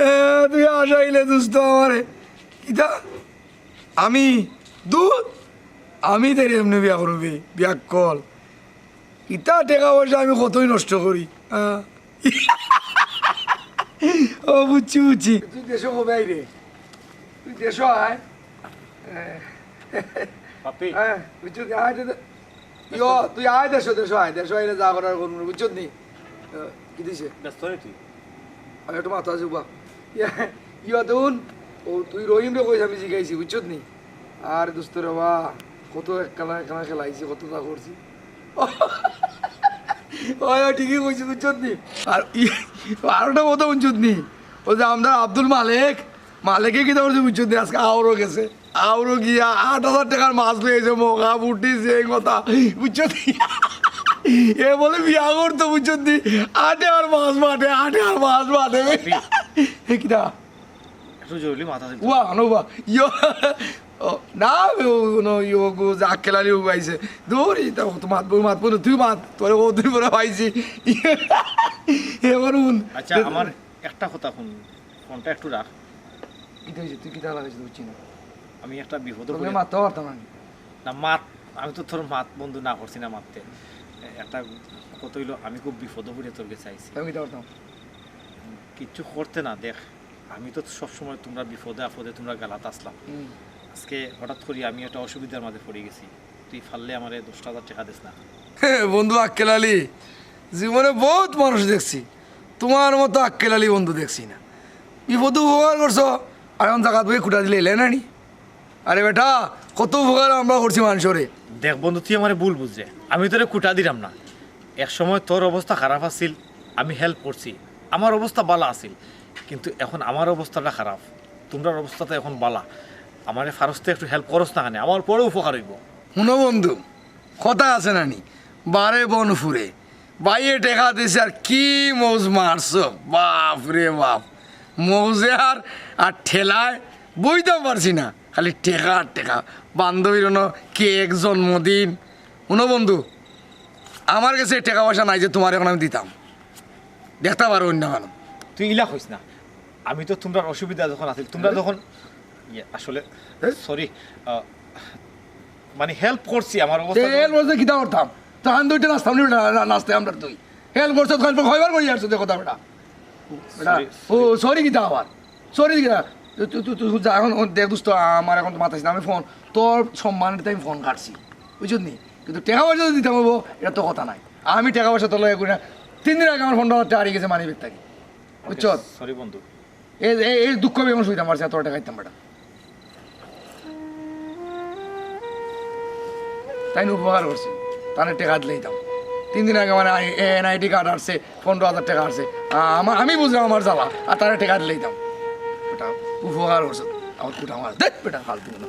এ, তুই হাসাইলে দোস্ত আমারে। কিতা? আমি? দূর। আমি তাইরে এমনে বিয়া করমু বে, বিয়াক্কল। ইতা টেকা পয়সা আমি কতই নষ্ট করি। আ। ও, বুঝছি, বুঝছি। তুই দেশো কবে আইরে? তুই দেশো আয়। পাপি। হ্যাঁ, বুঝছো? আয় দে-, ইয়ো, তুই আয় দেশো, দেশো আয়, দেশো আইলে যা করার করমু, বুঝছত নি? আ, কিতা অইছে? ব্যস্ত নি তুই? আমি একটু মাথা আছে, উবা। ইয়া, ইয়া, দেখুন, ও, তুই রহিমরে কইস আমি জিগাইছি, বুঝছত নি? আর দোস্ত রে বা, কত একখানা, একখানা খেলাইছি, কত তা করছি। ওই, ওই, ঠিকই কইছি, বুঝছত নি? আর ই-, আর একটা কথা হুনছত নি? ওই যে আমরার আব্দুল মালেক, মালেকে কিতা করছে বুঝছত নি? আজকে আওরো গেছে। আওরো গিয়া আট হাজার টেকার মাছ লই আইছে, মগা, পুটি, চেং, কথা, বুঝছত নি? এ বলে বিয়া করতো, বুঝছত নি? আটে আর মাছ মাঠে, আটে আর মাছ মাঠে। এ কিতা? একটু জরুরি মাত আছিল। ওয়া, আনো ওয়া। ইয়ো। ও, না, ও, নো, ইয়ো গো, যে আক্কেল আলী ও আইছে। দৌড়ি, তা ও তো মাতবো, মাতবো না, তুই মাত, তোরে ও দুই বড় পাইছি। এবার হুন। আচ্ছা, আমার একটা কথা হুন, ফোনটা একটু রাখ। কিতা অইছে? তুই কিতা লাগাইছিস বুঝছি না। আমি একটা বিপদো পড়ি মাততে পারতাম না। না, মাত, আমি তো তোর মাত বন্ধ না করছি না মাততে। এ-, একটা কথা অইলো, আমি খুব বিপদো পড়ি তোর গেছে আইছি। আমি কিতা করতাম? কিচ্ছু করতে না, দেখ, আমি তো সবসময় তুমরা বিপদে আপদে তুমরার গালাত আছলাম। হুম। আজকে হঠাৎ করি আমি একটা অসুবিধার মাঝে পড়ি গেছি, তুই পারলে আমারে দশটা হাজার টেকা দিস না। হে, বন্ধু আক্কেল আলী, জীবনে বউত মানুষ দেখছি, তুমার মতো আক্কেল আলী বন্ধু দেখছি না। বিপদো উপকার করছো, আর অখন জাগাত বই খুটা দিলে এলে না নি? আরে বেটা, কত উপকার আমরা করছি মানষরে। দেখ বন্ধু, তুই আমারে ভুল বুঝরে, আমি তোরে খুটা দিরাম না। এক সময় তোর অবস্থা খারাপ আছিল, আমি হেল্প করছি, আমার অবস্থা বালা আছিল, কিন্তু এখন আমার অবস্থাটা খারাপ, তুমরার অবস্থা তো এখন বালা। আমারে পারস তো একটু হেল্প করস না কেনে, আমার বড় উপকার অইবো। হুনো বন্ধু, কথা আছে না নি, বারে বন ফুরে, ভাইয়ে টেকা দিছে আর কি মৌজ মারছো, বাপ রে বাপ। মৌজে আর, আর ঠেলায় বইতাম পারছি না, খালি টেকা আর টেকা। বান্ধবীর অনো কেক, জন্মদিন। হুনো বন্ধু, আমার গেছে টেকা পয়সা নাই যে তুমারে অখন আমি দিতাম, দেখতা পারো অইন্য কানো। তুই ইলা কইস না, আমি তো তুমরার অসুবিধা যখন আছিল, তুমরা যখন, ইয়ে, আসলে, সরি, মানে হেল্প করছি, আমার অবস্থা তে যখন হেল্প করছে কিতা করতাম? তখন দুইটা নাচতাম নি বেটা, না-, নাচতে আমরা তুই। হেল্প করছে তখন কয়বার করি আসছো দেখো তা বেটা। বেটা, সরি, ও, সরি। সরি কিতা আবার? সরি কিতা? তুই, তুই, তুই, তুই যা, অখন, অখন দেখ দোস্ত, আমার অখন মাথায় না, আমি ফোন, তোর সম্মানে আমি ফোন কাটছি, বুঝছত নি? কিন্তু টেকা পয়সা যদি দিতাম অইবো, ইটা তো কথা নাই। আমি টেকা পয়সা তোর লগে করি না। তিন দিন আগে আমার পনরো হাজার টেকা হারাই গেছে মানি ব্যাগ থাকি, বুঝছত? সরি বন্ধু। এই, এই, এই দুঃখ আমি অখন সইতাম পারছি না, তোর টেকা দিতাম বেটা। তাইন উপকার করছে, তারে টেকা দিলাইতাম। তিন দিন আগে মানে আই-, এনআইডি কার্ড আসছে, পনরো হাজার টেকা আসছে। আ-, আমা-, আমি বুঝলাম আমার জ্বালা, আর তারে টেকা দিলাইতাম। বেটা, উপকার করছে, আমার কুটা মার। দেখ বেটা, ফালতু না।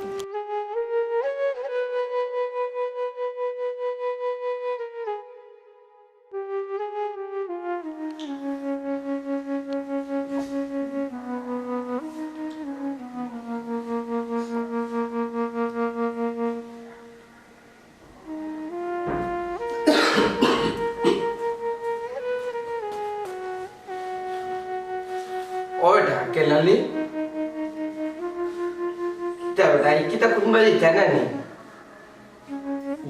আলী, কিতা বেটা, এই কিতা কুনবায় যাইতা না নি?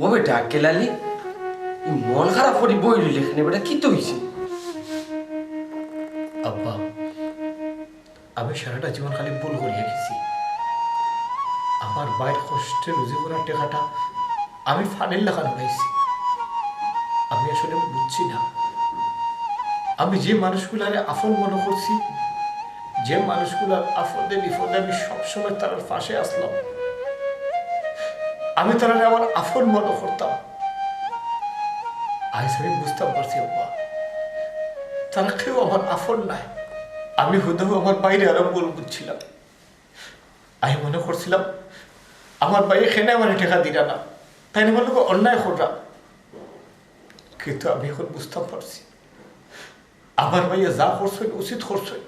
ও বেটা, আক্কেল আলী, এই মন খারাপ করি বই রইলে কেনে বেটা, কিতা অইছে? আব্বা, আমি সারাটা জীবন খালি ভুল করিয়া গেছি। আমার ভাইর কষ্টে রুজি করার টেকাটা আমি পানির লাখান পাইছি। আমি আসলে বুঝছি না, আমি যে মানুষগুলারে আপন মনে করছি, যে মানুষগুলার আপদে বিপদে আমি সবসময় তারার পাশে আসলাম, আমি তারারে আমার আপন মনে করতাম। আইজ আমি বুঝতাম পারছি, আব্বা, তারা কেউ আমার আপন নায়। আমি হুদাউ আমার ভাইরে আরো ভুল বুঝছিলাম। আমি মনে করছিলাম, আমার ভাইয়ে কেনে আমারে টেকা দিরা না, তাইন আমার লগে অন্যায় কররা। কিন্তু আমি এখন বুঝতাম পারছি, আমার ভাইয়ে যা করছইন, উচিত করছইন।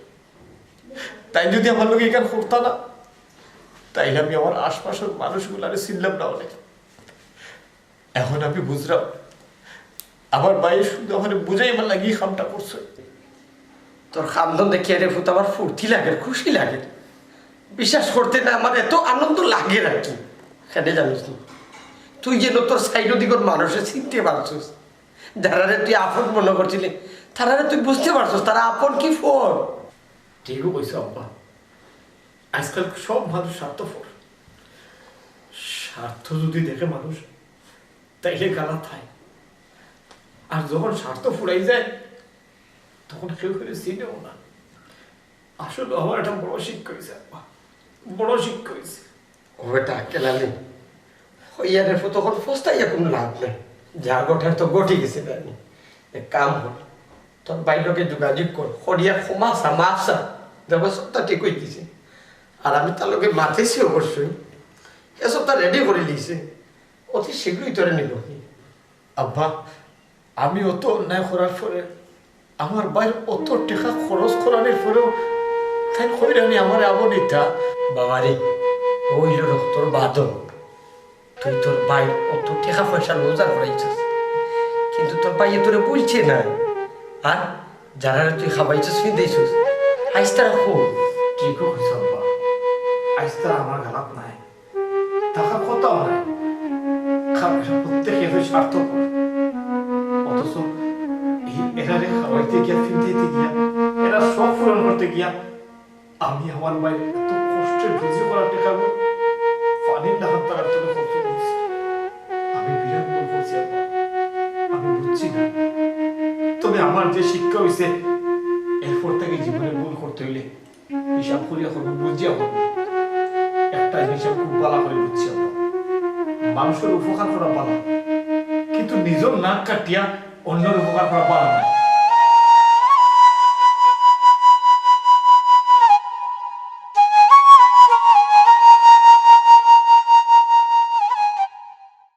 তাইন যদি আমার লগে ইখান করতা না, তাইলে আমি আমার আশপাশর মানুষগুলারে চিনলাম না অনে। এখন আমি বুঝলাম, আমার ভাইয়ে শুধু আমারে বুঝাইবার লাগি ই কামটা করছইন। তোর কান্দন দেখিয়া রে পুত আমার ফুর্তি লাগের, খুশি লাগের। বিশ্বাস করতে না, আমার এত আনন্দ লাগের আর কি। কেনে জানোস নি? তুই যেন তোর সাইড দিকর মানুষরে চিনতে পারছস, যারারে তুই আপন মনে করছিলি, তারারে তুই বুঝতে পারছস, তারা আপন কি পর। ঠিকউ কইছো আব্বা, আজকাল সব মানুষ স্বার্থপর। স্বার্থ যদি দেখে মানুষ, তাইলে গালাত খায়। আর যখন স্বার্থ ফুরাই যায়, তখন কেউ কেউরে চিনেও না। আসলে আমার একটা বড় শিক্ষা অইছে আব্বা, বড় শিক্ষা অইছে। ও বেটা, আক্কেল আলী, কইয়া রে পুত, তখন পস্তাইয়া কুনু লাভ নাই। যা ঘটার তো ঘটি গেছে জানি। এক কাম কর, তোর ভাইর লগে যোগাযোগ কর, করিয়া ক্ষমা চা, মাফ চা, দেখবে সবটা ঠিক অইগেছে। আর আমি তার লগে মাতেছি অবশ্যই, হে সবটা রেডি করি লিছে, অতি শীঘ্রই তোরে নিবো। আব্বা, আমি অত অন্যায় করার পরে, আমার ভাইর অত টেকা খরচ করানির পরেও তাইন কইরা নি আমারে আবো নিতা। বাবারে, অউ অইলো রক্তর বাঁধন। তুই তোর ভাইর অত টেকা পয়সা রোজগার করাইছস, কিন্তু তোর ভাইয়ে তোরে বুঝছে না। আর যারারে তুই খাবাইছস, ফিন্দাইছস, আইজ তারা কই? ঠিকউ কইছো আব্বা, আইজ তারা আমার গালাত নাই, থাকার কথাও নাই। কারণ এরা প্রত্যেকে এত স্বার্থপর। অথচ এই এরারে খাওয়াইতে গিয়া, ফিন্দাইতে গিয়া, এরার শখ পূরণ করতে গিয়া আমি আমার ভাইর এত কষ্টে রুজি করা টেকাগুলো পানির লাখান তারার জন্য খরচ করছি। আমি বিরাট ভুল করছি আব্বা, আমি বুঝছি না। তবে আমার যে শিক্ষা অইছে, এরপর থাকি জীবনে ভুল করতে অইলে হিসাব করিয়া করবো, বুঝিয়া করবো। একটা জিনিস আমি খুব ভালা করি বুঝছি আব্বা, মানুষর উপকার করা ভালা, কিন্তু নিজর নাক কাটিয়া অন্যর উপকার করা ভালা।